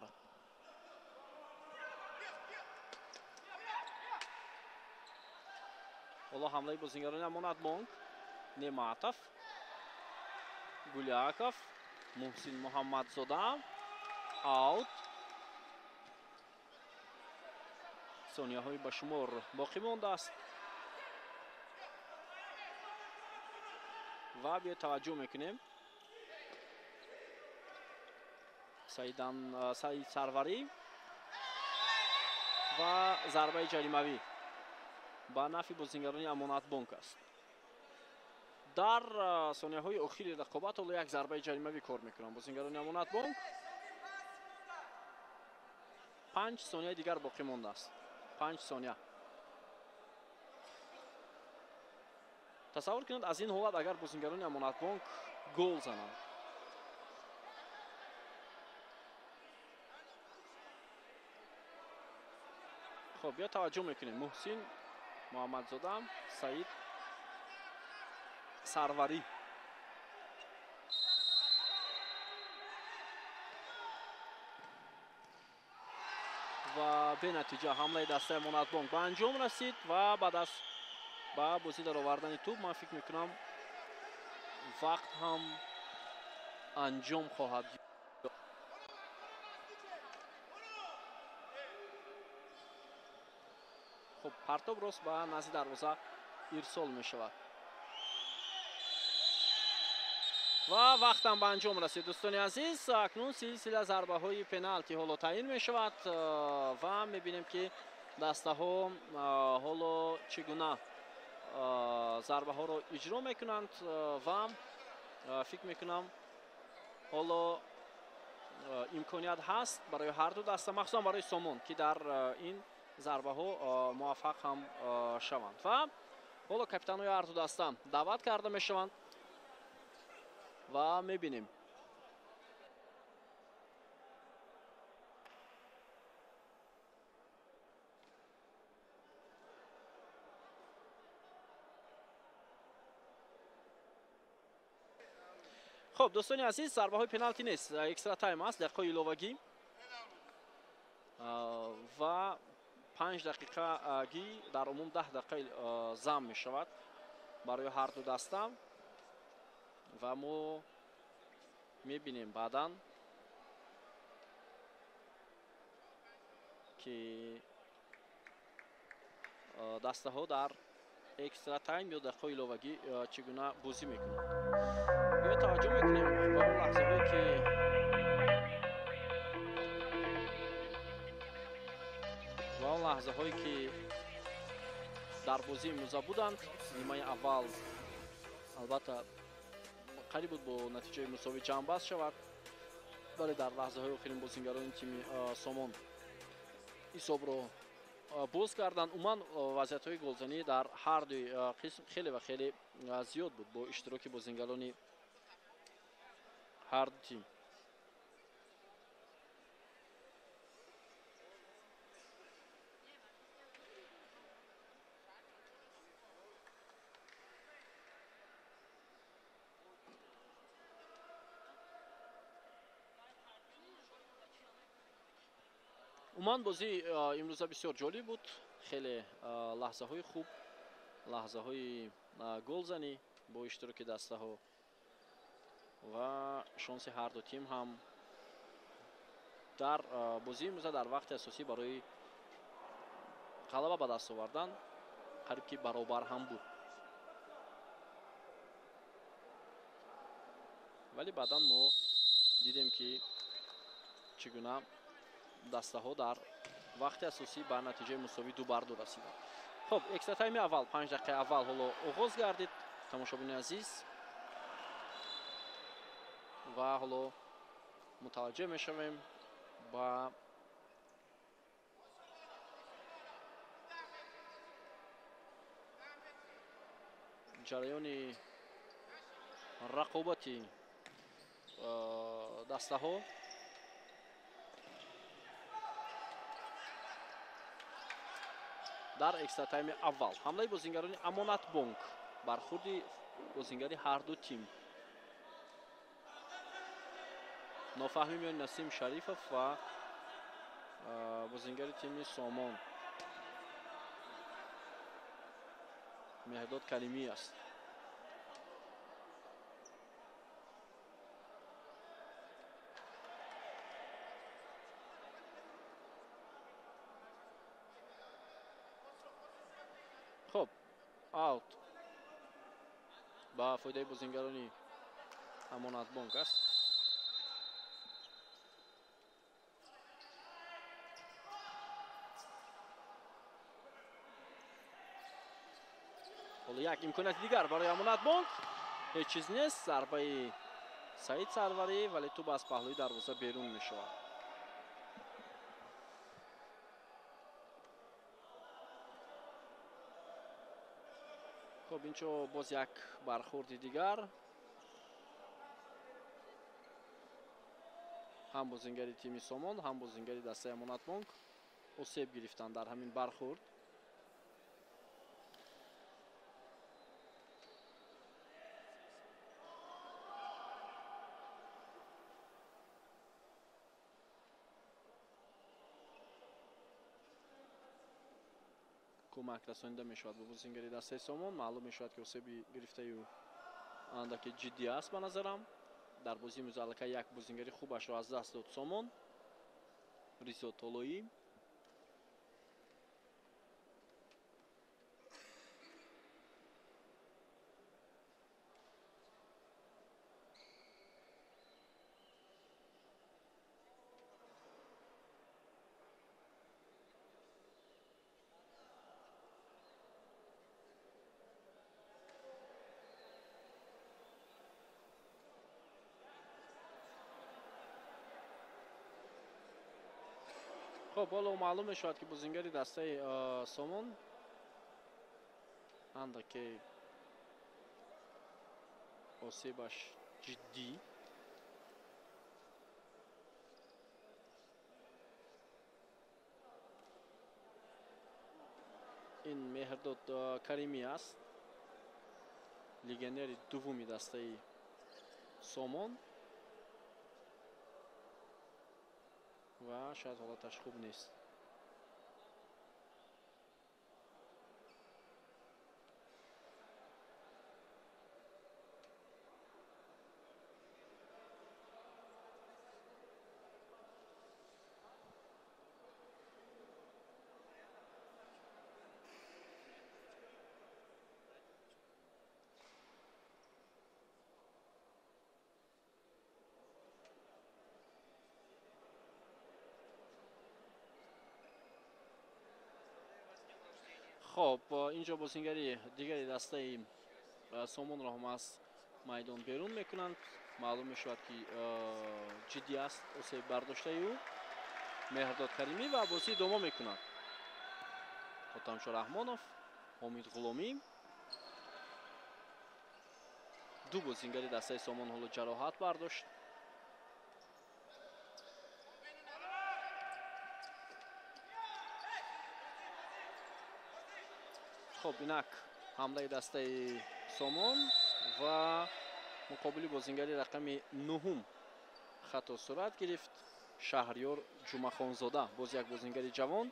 Ҳоло ҳамлаи бозингарони Амонатбонк. Неъматов, Гуляков, Муҳсин Муҳаммадзода, аут. Сонияҳои ба шумор боқӣ мондааст ва биё таваҷҷӯҳ мекунем. Саид Сарварӣ ва зарбаи ҷаримавӣ ба нафъи бозингарони Амонатбонк аст. Дар сонияҳои охири рақобат ҳоло як зарбаи ҷаримавӣ кор мекунанд бозингарони Амонатбонк. 5 сонияи дигар боқӣ мондааст. 5 сония. Тасаввур кунед аз ин ҳолат агар бозингарони Амонатбонк гол зананд. Хоб, биё таваҷҷӯҳ мекунем. Муҳсин Муҳаммадзода, Саид Сарварӣ. Ва бенатиҷа ҳамлаи дастаи Амонатбонк ба анҷом расид ва баъд аз ба бозӣ даровардани тӯб ман фикр мекунам вақт ҳам анҷом хоҳад. Хуб, партоб рост ба назди дарвоза ирсол мешавад ва вақтам ба анҷом расид. Дӯстони азиз, акнун силсила зарбаҳои пеналти ҳоло таъин мешавад ва мебинем ки дастаҳо ҳоло чӣ гуна зарбаҳоро иҷро мекунанд ва фикр мекунам ҳоло имконият ҳаст барои ҳар ду даста, махсусан барои Сомон, ки дар ин зарбаҳо муваффақ ҳам шаванд. Ва ҳоло капитанҳои ҳар ду даста даъват карда мешаванд ва мебинем. Хуб, дӯстони азиз, зарбаҳои пеналти нест, экстра тайм аст, дақиқаи иловагӣ ва 5 дақиқагӣ дар умум 10 дақиқа зам мешавад барои ҳар ду даста ва мо мебинем баъдан ки дастаҳо дар экстра тайм ё дақиқаи иловагӣ чӣ гуна бозӣ мекунанд. Биё таваҷҷӯҳ мекунем ба он лаҳзаҳое ки дар бозии имрӯза буданд. Нимаи аввал албатта қариб буд бо натиҷаи мусовӣ ҷамъбаст шавад, вале дар лаҳзаҳои охирин бозингарони тими Сомон ҳисобро боз карданд. Умуман вазъиятҳои голзанӣ дар ҳар дуи қисм хеле ва хеле зиёд буд бо иштироки бозингарони ҳар ду тим. Умуман бозӣ имрӯза бисёр ҷолиб буд, хеле лаҳзаҳои хуб, лаҳзаҳои голзанӣ бо иштироки дастаҳо ва шонси ҳар ду тим ҳам дар бозии имрӯза дар вақти асосӣ барои ғалаба ба даст овардан қариб ки баробар ҳам буд, вале баъдан мо дидем ки чӣ гуна дастаҳо дар вақти асосӣ ба натиҷаи мусовӣ 2-2 расиданд. Хуб, экстра тайми аввал 5 дақиқаи аввал ҳоло оғоз гардид, тамошобини азиз, ва ҳоло мутаваҷҷеҳ мешавем ба Ҷараёни рақобати дастаҳо. Дар экстра тайми аввал ҳамлаи бозингарони Амонатбонк, бархурди бозингари ҳар ду тим. Нофаҳмӣ миёни Насим Шарифов ва бозингари тими Сомон Меҳрдод Каримӣ аст. Хуб, аут ба фоидаи бозингарони Амонатбонк аст. Ҳоло як имконияти дигар барои Амонатбонк. Ҳеҷ чиз нест. Зарбаи Саид Сарварӣ, вале тӯб аз паҳлӯи дарвоза берун мешавад. Хуб, инҷо боз як бархурди дигар. Ҳам бозингари тими Сомон, ҳам бозингари дастаи Амонатбонк осеб гирифтанд дар ҳамин бархурд. Кӯмак расонида мешавад ба бозингари дастаи Сомон. Маълум мешавад, ки осеби гирифтаи ӯ андаке ҷиддӣ аст ба назарам. Дар бозии имрӯз аллакай як бозингари хубашро аз даст дод Сомон, Ризо Толоӣ. Хуб, ҳоло маълум мешавад, ки бозингари дастаи Сомон андаке осебаш ҷиддӣ. Ин Меҳрдод Каримӣ аст, легионери дуввуми дастаи Сомон ва шояд ҳолаташ хуб нест. Хоб, инҷо бозингари дигари дастаи Сомонро ҳам аз майдон берун мекунанд. Маълум мешавад, ки ҷиддӣ аст осеб бардоштаи ӯ Меҳрдод Каримӣ ва бозӣ идома мекунад. Хотамшо Раҳмонов, Ҳомид Ғуломӣ, ду бозингари дастаи Сомон ҳоло ҷароҳат бардошт. Хуб, инак ҳамлаи дастаи Сомон ва муқобили бозингари рақами нуҳум хато сурат гирифт. Шаҳриёр Ҷумъахонзода, боз як бозингари ҷавон.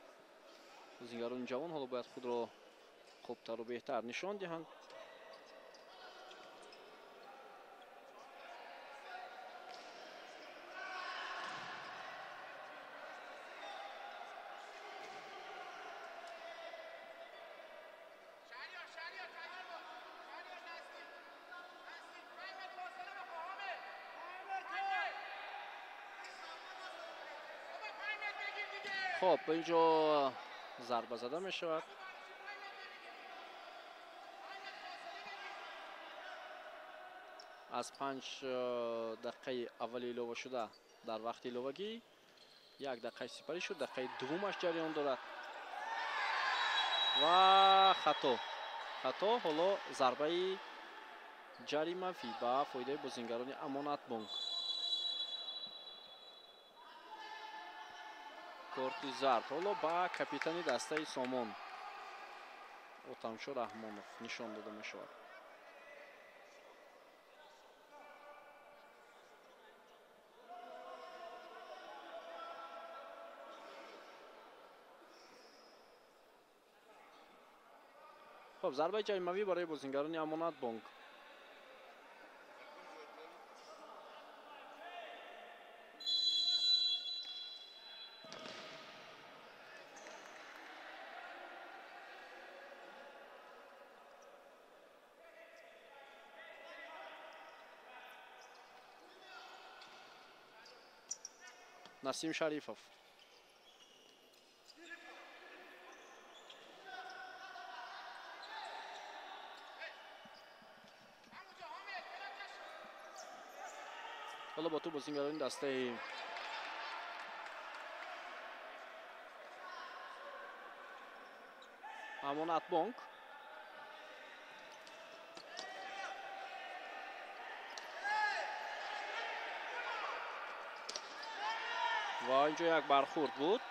Бозингарони ҷавон ҳоло бояд худро хубтару беҳтар нишон диҳанд. Хоб, инҷо зарба зада мешавад. Аз 5 дақиқаи аввали илова шуда дар вақти иловагӣ як дақиқаи сипарӣ шуд, дақиқаи дуввумаш ҷараён дорад ва хато. Хато. Ҳоло зарбаи ҷаримавӣ ба фоидаи бозингарони Амонатбонк. Корти зард ҳоло ба капитани дастаи Сомон Отамшо Раҳмонов нишон дода мешавад. Хоб, зарбаи ҷаримавӣ барои бозингарони Амонатбонк. Насим Шарифов. Ҳоло бо ту бозингарони дастаи Амонатбонк. Ва инҷо як бархӯрд буд.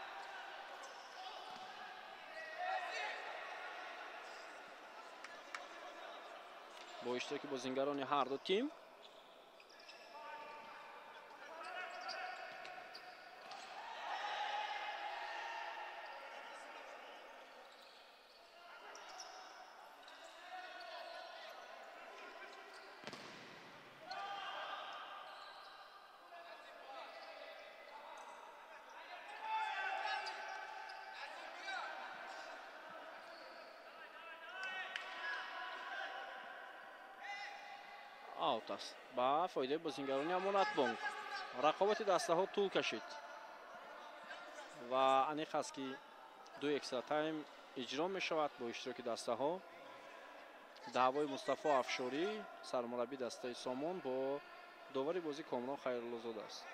Бо иштироки бозингарони ҳар ду тим. Аут аст ба фоидаи бозингарони Амонатбонк. Рақобати дастаҳо тӯл кашид ва аниқ аст, ки ду экстра тайм иҷро мешавад бо иштироки дастаҳо. Даъвои Мустафо Афшорӣ, сармураббии дастаи Сомон, бо довари бозӣ Комрон Хайруллозода аст.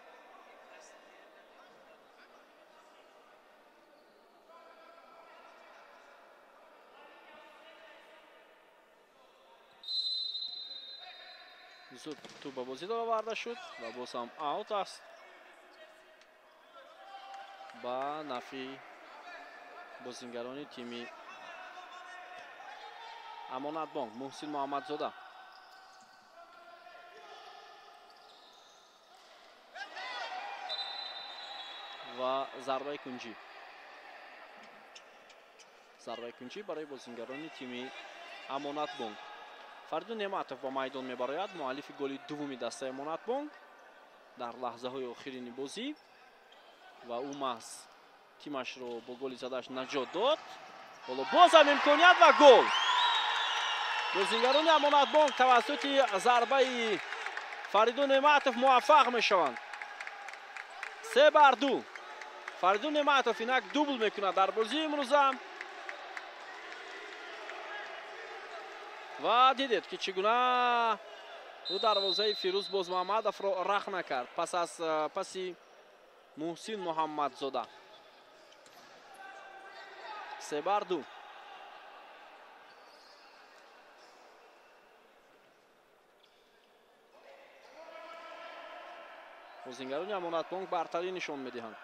Зуд тӯб ба бозӣ дароварда шуд ва боз ҳам аут аст ба нафъи бозингарони тими Амонатбонк. Муҳсин Муҳаммадзода. Ва зарбаи кунҷӣ. Зарбаи кунҷӣ барои бозингарони тими Амонатбонк. Фаридун Неъматов ба майдон мебарояд, муаллифи голи дуввуми дастаи Амонатбонк дар лаҳзаҳои охирини бозӣ ва ӯ маҳз тимашро бо голи задааш наҷот дод. Ҳоло боз ҳам имконият ва гол. Бозингарони Амонатбонк тавассути зарбаи Фаридун Неъматов муваффақ мешаванд. 3-2. Фаридун Неъматов инак дубл мекунад дар бозии имрӯза. Ва дидед, ки чӣ гуна ӯ дарвозаи Фирӯз Бозмуҳаммадовро рах накард пас аз паси Муҳсин Муҳаммадзода. 3-2. Бозингарони Амонатбонк бартарӣ нишон медиҳанд.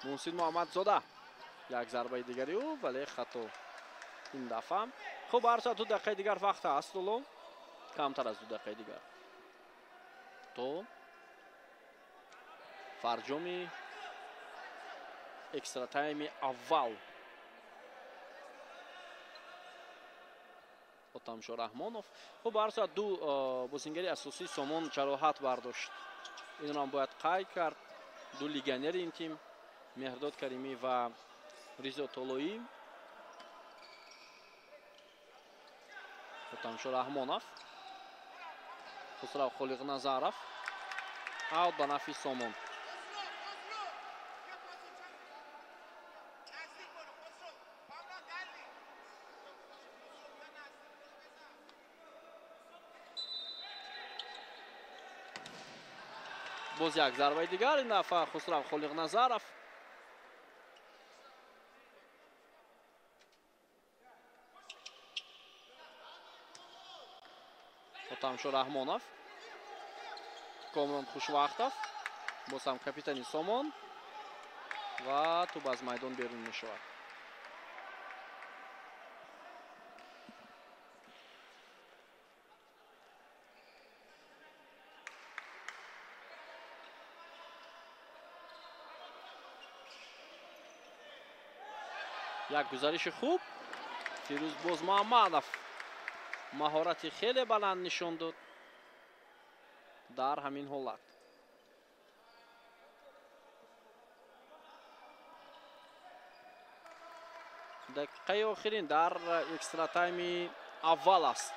Муҳсин Муҳаммадзода, як зарбаи дигари ӯ, вале хато ин дафъа. Хуб, ҳар соат 2 дақиқаи дигар вақт аст, ҳоло камтар аз 2 дақиқаи дигар то фарҷоми экстра тайми аввал. Отамшо Раҳмонов. Хуб, ҳар соат ду бозингари асосии Сомон ҷароҳат бардошт. Инро ҳам бояд қайд кард. Ду легионери ин тим, Меҳрдод Каримӣ ва Ризо Толоӣ. Отамшо Раҳмонов, Хусрав Холиқназаров. Аут ба нафъи Сомон. Боз як зарбаи дигар, ин дафъа Хусрав Холиқназаров. Отамшо Раҳмонов, Комрон Хушвахтов, боз ҳам капитани Сомон ва тӯб аз майдон берун мешавад. Як гузариши хуб, Фирӯз Бозмуҳаммадов маҳорати хеле баланд нишон дод дар ҳамин ҳолат. Дақиқаи охирин дар экстратайми аввал аст.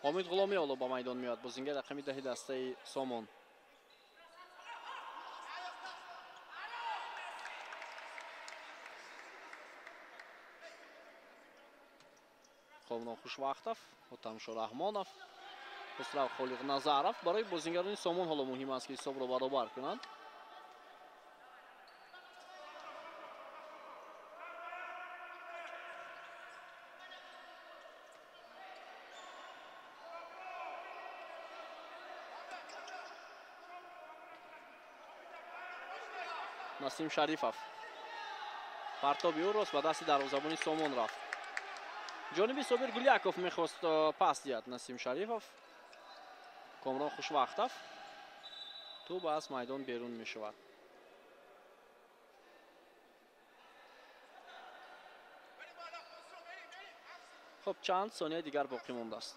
Ҳомид Ғуломӣ ҳоло ба майдон меояд, бозингар рақами 10 дастаи Сомон. Комрон Хушвахтов, Отамшо Раҳмонов, Хусрав Холиқназаров. Барои бозингарони Сомон ҳоло муҳим аст, ки ҳисобро баробар кунанд. Насим Шарифов. Партоби ӯ рост ба дасти дарвозабони Сомон рафт. Ҷониби Собир Гуляков мехост пас диҳад Насим Шарифов. Комрон Хушвахтов. Тӯб аз майдон берун мешавад. Хуб, чанд сонияи дигар боқӣ мондааст.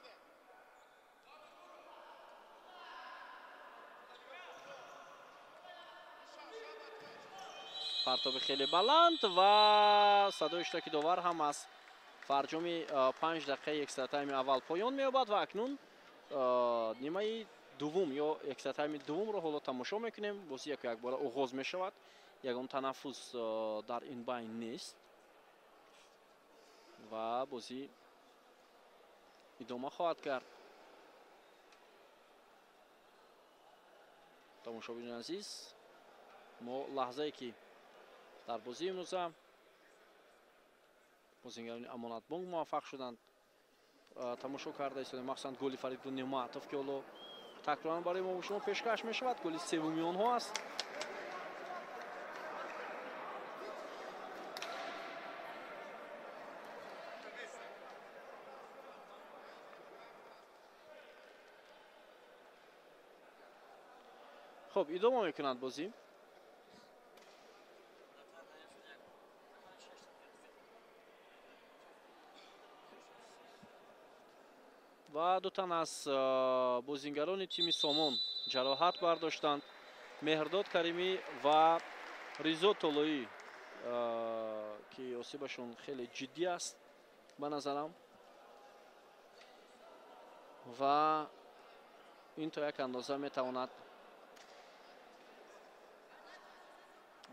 Партоби хеле баланд ва садои иштироки довар ҳам аз фарҷоми 5 дақиқаи экстратайми аввал поён меёбад ва акнун нимаи дуввум ё экстратайми дуввумро ҳоло тамошо мекунем. Бозӣ яку якбора оғоз мешавад. Ягон танаффус дар ин байн нест ва бозӣ идома хоҳад кард. Тамошобинони азиз, мо лаҳзае ки дар бозии имрӯза бозингарони Амонатбонк муваффақ шуданд тамошо карда истодем, махсусан голи Фаридун Неъматов, ки ҳоло такроран барои мо шумо пешкаш мешавад. Голи севуми онҳо аст. Хуб, идома мекунанд бозӣ. Ва ду тан аз бозингарони тими Сомон ҷароҳат бардоштанд. Меҳрдод Каримӣ ва Ризо Толоӣ, ки осибашон хеле ҷиддӣ аст ба назарам ва ин то як андоза метавонад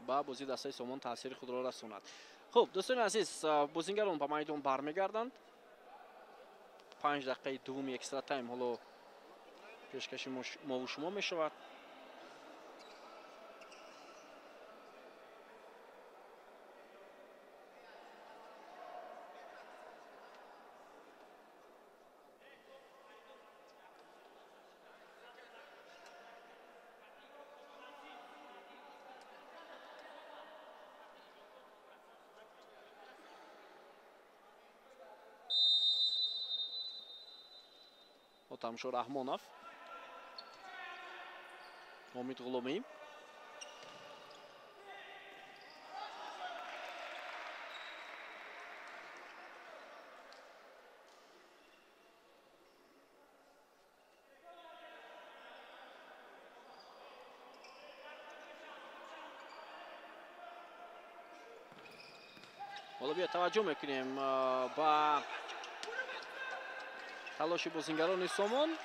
ба бозии дастаи Сомон таъсири худро расонад. Хуб, дӯстони азиз, бозингарон ба майдон бармегарданд. 5 дақиқаи дуввуми экстра тайм ҳоло пешкаши мову шумо мешавад. Отамшо Раҳмонов, Ҳомид Ғуломӣ, ҳоло бия таваҷҷӯҳ мекунем ба Талоши бозингарони Сомон.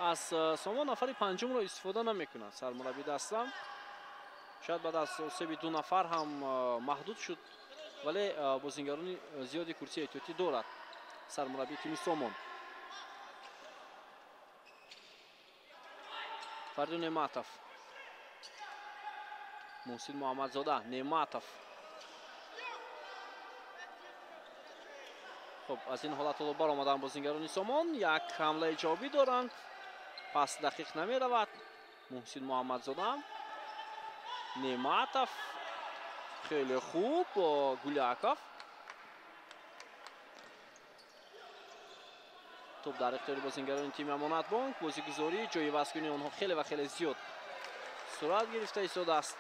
Аз Сомон нафари панҷумро истифода намекунад сармурабби даста. Шояд баъд аз осеби 2 нафар ҳам маҳдуд шуд, вале бозингарони зиёди курсии эҳтиётӣ дорад сармураббии тими Сомон. Фаридун Неъматов, Муҳсин Муҳаммадзода, Неъматов. Хуб, аз ин ҳолат ҳоло баромаданд бозингарони Сомон. Як ҳамлаи ҷавобӣ доранд, пас дақиқ намеравад. Муҳсин Муҳаммадзода, Неъматов, хеле хуб, Гуляков. Топ дар ихтиёри бозингарони тими Амонатбонк. Бозигузорӣ, ҷойивазкунии онҳо хеле ва хеле зиёд сурат гирифта истодааст.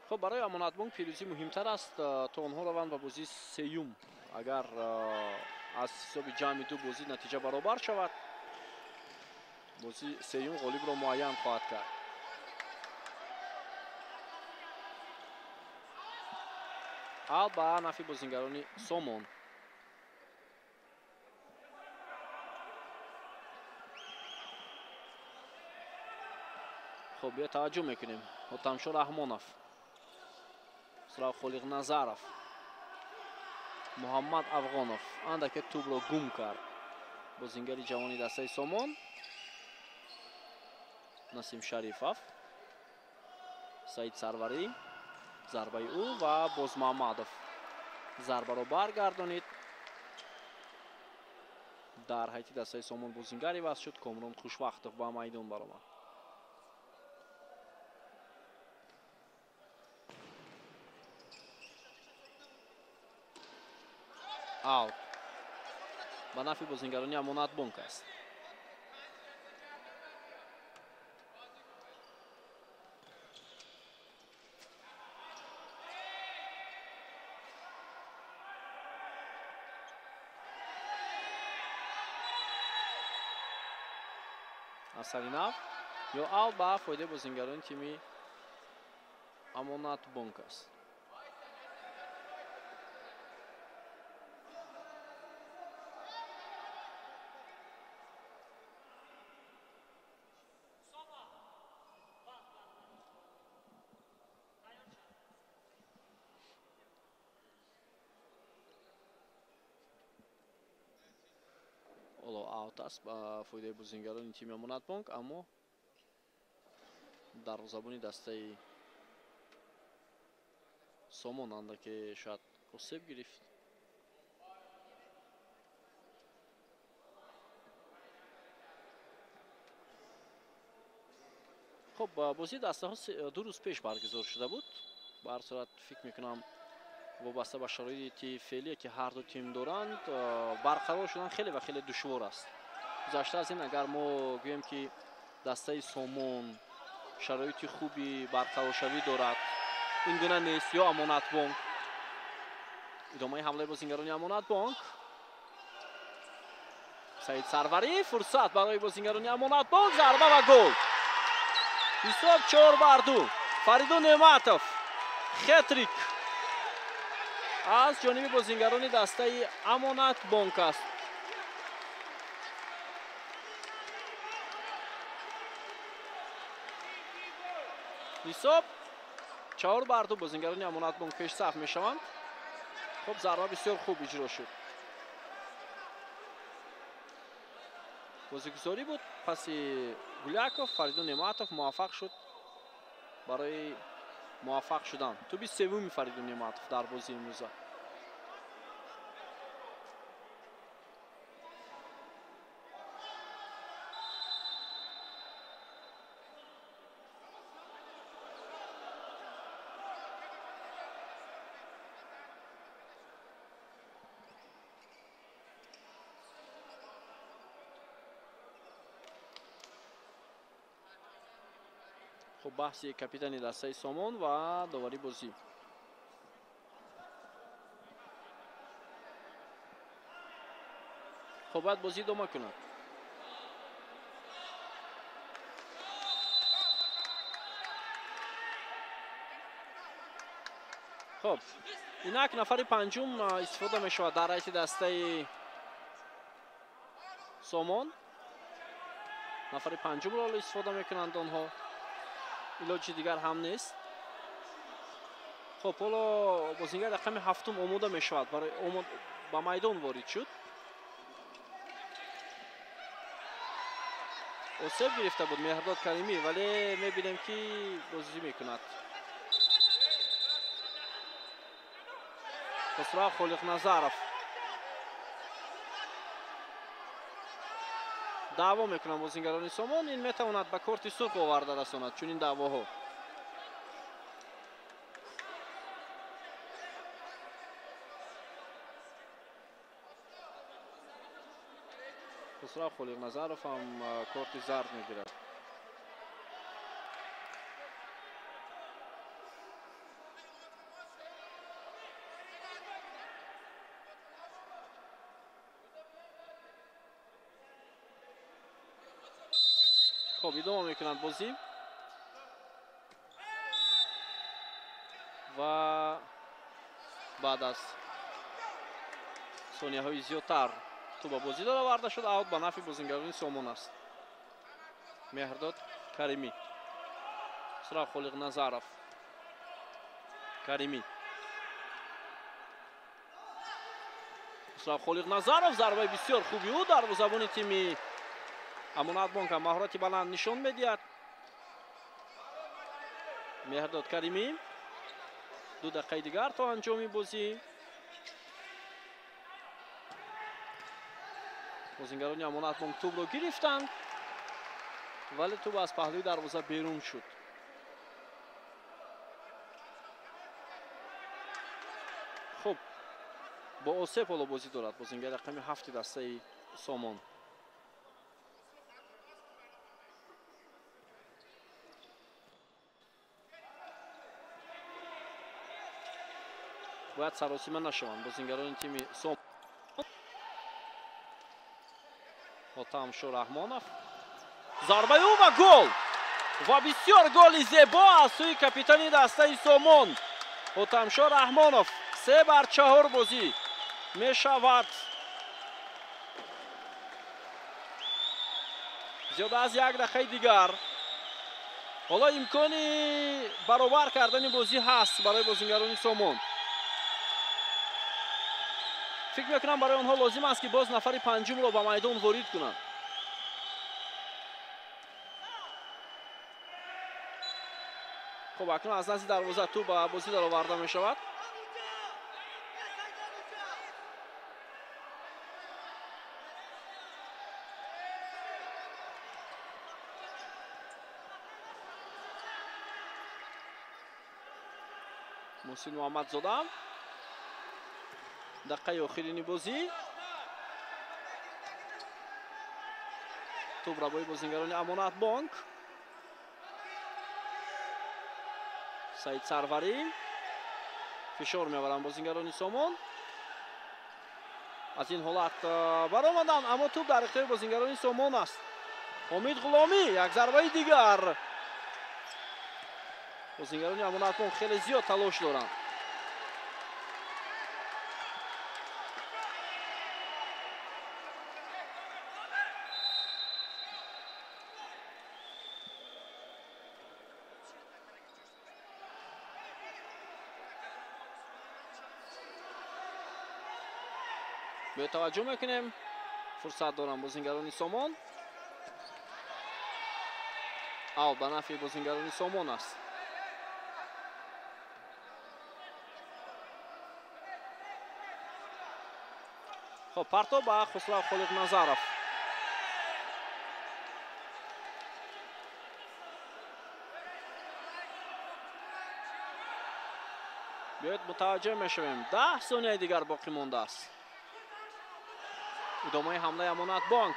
Хуб, барои Амонатбонк пирӯзӣ муҳимтар аст, то онҳо раванд ба бозии сеюм. Агар аз ҳисоби ҷамъи 2 бозӣ натиҷа баробар шавад, бозии сеюм ғолибро муайян хоҳад кард. Ал ба нафи бозингарони Сомон. Хуб, биё таваҷҷӯҳ мекунем. Ҳотамшо Раҳмонов, Хусрав Холиқназаров, Муҳаммад Афғонов андаке тӯбро гум кард. Бозингари ҷавони дастаи Сомон Насим Шарифов, Саид Сарварӣ, зарбаи ӯ ва Бозмаҳмадов зарбаро баргардонид. Дар ҳайати дастаи Сомон бозингар иваз шуд. Комрон Хушвақтов ба майдон баромад. Аут ба нафи бозингарони Амонатбонк аст. Асари нав ё аут ба фоидаи бозингарони тими Амонатбонк аст. Аут аст ба фоидаи бозингарони тими Амонатбонк, аммо дарвозабони дастаи Сомон андаке шояд осеб гирифт. Хуб, бозии дастаҳо 2 рӯз пеш баргузор шуда буд. Ба ҳар сурат фикр мекунам вобаста ба шароити феълие ки ҳар ду тим доранд, барқарор шудан хеле ва хеле душвор аст. Гузашта аз ин, агар мо гӯем ки дастаи Сомон шароити хуби барқароршавӣ дорад, ин гуна нест. Ё Амонатбонк. Идомаи ҳамлаи бозингарони Амонатбонк. Саид Сарварӣ, фурсат барои бозингарони Амонатбонк, зарба ва гол. Ҳисоб 4-2. Фаридун Неъматов хетрик аз ҷониби бозингарони дастаи Амонатбонк аст. Ҳисоб 4-2. Бозингарони Амонатбонк пешсаф мешаванд. Хуб, зарба бисёр хуб иҷро шуд. Бозигузорӣ буд паси Гуляков. Фаридун Неъматов муваффақ шуд барои муваффақ шудан. Тӯби севуми Фаридун Неъматов дар бозии имрӯза. Хуб, баҳси капитани дастаи Сомон ва довари бозӣ. Хуб, бояд бозӣ идома кунад. Хуб, инак нафари панҷум истифода мешавад дар ҳайати дастаи Сомон. Нафари панҷумро истифода мекунанд онҳо. Илоҷи дигар ҳам нест. Хуб, ҳоло бозингар рақами ҳафтум омода мешавад, барои ба майдон ворид шуд. Осеб гирифта буд Меҳрдод Каримӣ, вале мебинем ки бозӣ мекунад. Хусрав Холиқназаров даъво мекунанд бозингарони Сомон. Ин метавонад ба корти сурх оварда расонад чунин даъвоҳо. Хусрав Холиқназаров ҳам корти зард мегирад. Хуб, идома мекунанд бозӣ ва баъд аз сонияҳои зиёдтар тӯб ба бозӣ дароварда шуд. Аут ба нафъи бозингарони Сомон аст. Меҳрдод Каримӣ, Хусрав Холиқназаров, Каримӣ, Хусрав Холиқназаров. Зарбаи бисёр хуби ӯ дарвозабони тими Амонатбонк маҳорати баланд нишон медиҳад. Меҳрдод Каримӣ. 2 дақиқаи дигар то анҷоми бозӣ. Бозингарони Амонатбонк тӯбро гирифтанд, вале тӯб аз паҳлӯи дарвоза берун шуд. Хуб, бо осеб ҳоло бозӣ дорад бозингари рақами ҳафти дастаи Сомон. Бояд саросима нашаванд бозингарони тими Сомон. Ҳотамшо Раҳмонов, зарбаи ӯ ва гол! Ва бисёр голи зебо аз сӯи капитани дастаи Сомон Ҳотамшо Раҳмонов. 3-4 бозӣ мешавад. Зиёда аз 1 дақиқаи дигар. Ҳоло имкони баробар кардани бозӣ ҳаст барои бозингарони Сомон. Фикр мекунам барои онҳо лозим аст ки боз нафари панҷумро ба майдон ворид кунанд. Хуб, акнун аз назди дарвоза тӯб ба бозӣ дароварда мешавад. Муҳсин Муҳаммадзода. Дақиқаи охирини бозӣ. Тӯб рабои бозингарони Амонатбонк. Саид Сарварӣ. Фишор меоваранд бозингарони Сомон. Аз ин ҳолат баромаданд, аммо тӯб дар ихтиёри бозингарони Сомон аст. Ҳомид Ғуломӣ, як зарбаи дигар. Бозингарони Амонатбонк хеле зиёд талош доранд. Таваҷҷӯҳ мекунем. Фурсат доранд бозингарони Сомон. Аут ба нафъи бозингарони Сомон аст. Хуб, партоб ба Хусрав Холиқназаров. Биёед мутаваҷҷӯҳ мешавем. 10 сонияи дигар боқӣ мондааст. Идомаи ҳамлаи Амонатбонк.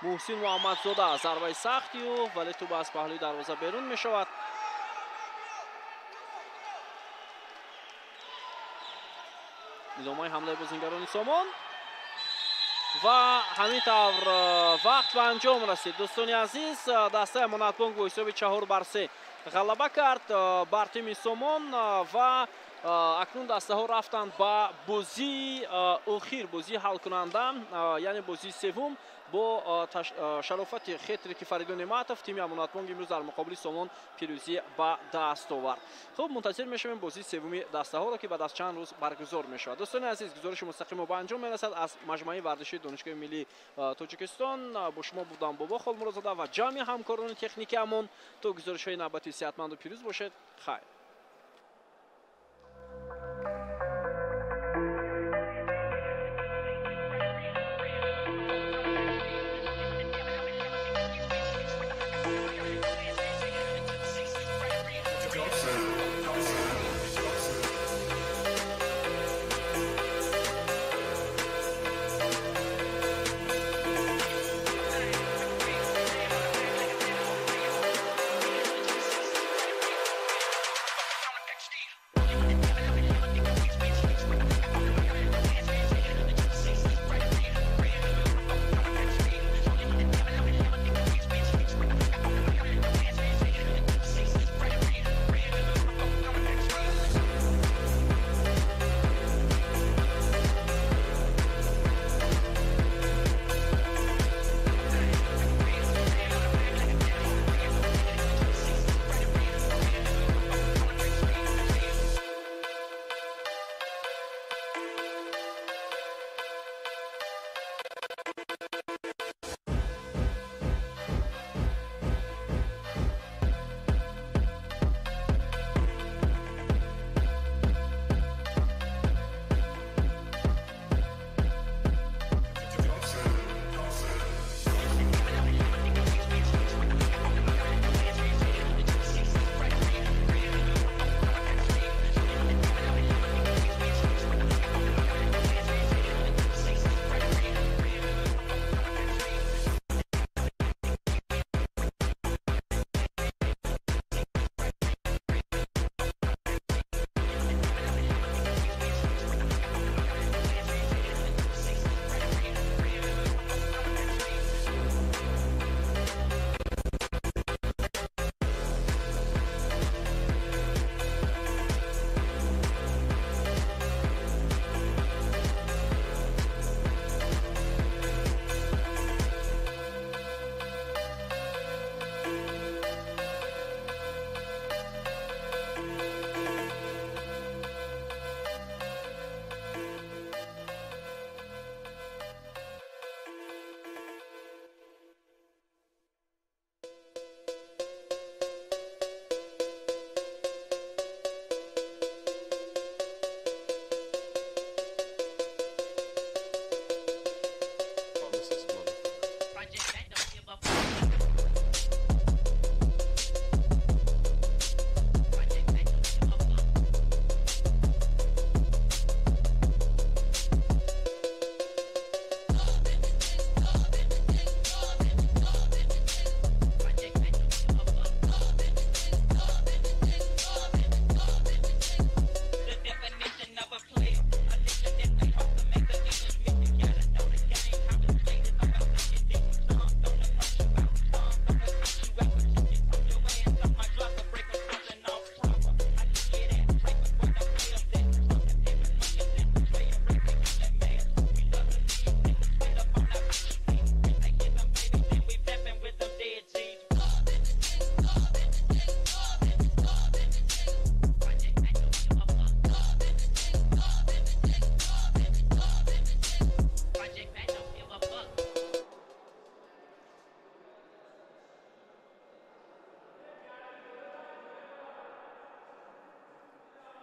Муҳсин Муҳаммадзода, зарбаи сахти ӯ, вале тӯб аз паҳлӯи дарвоза берун мешавад. Идомаи ҳамлаи бозингарони Сомон ва ҳамин тавр вақт ба анҷом расид. Дӯстони азиз, дастаи Амонатбонк бо ҳисоби 4-3 ғалаба кард бар тими Сомон ва акнун дастаҳо рафтанд ба бозии охир, бозии ҳалкунанда, яъне бозии севум бо шарофати хетрики Фаридун Неъматов тими Амонатбонк имрӯз дар муқобили Сомон пирӯзӣ ба даст овард. Хуб, мунтазир мешавем бозии севуми дастаҳоро, ки баъд аз чанд рӯз баргузор мешавад. Дӯстони азиз, гузориши мустақимо ба анҷом мерасад аз маҷмӯаи варзишии Донишгоҳи миллии Тоҷикистон. Бо шумо будам Бобо Холмуродзода ва ҷамъи ҳамкорони техникиамон. То гузоришҳои навбатӣ сеҳатманду пирӯз бошед. Хайр.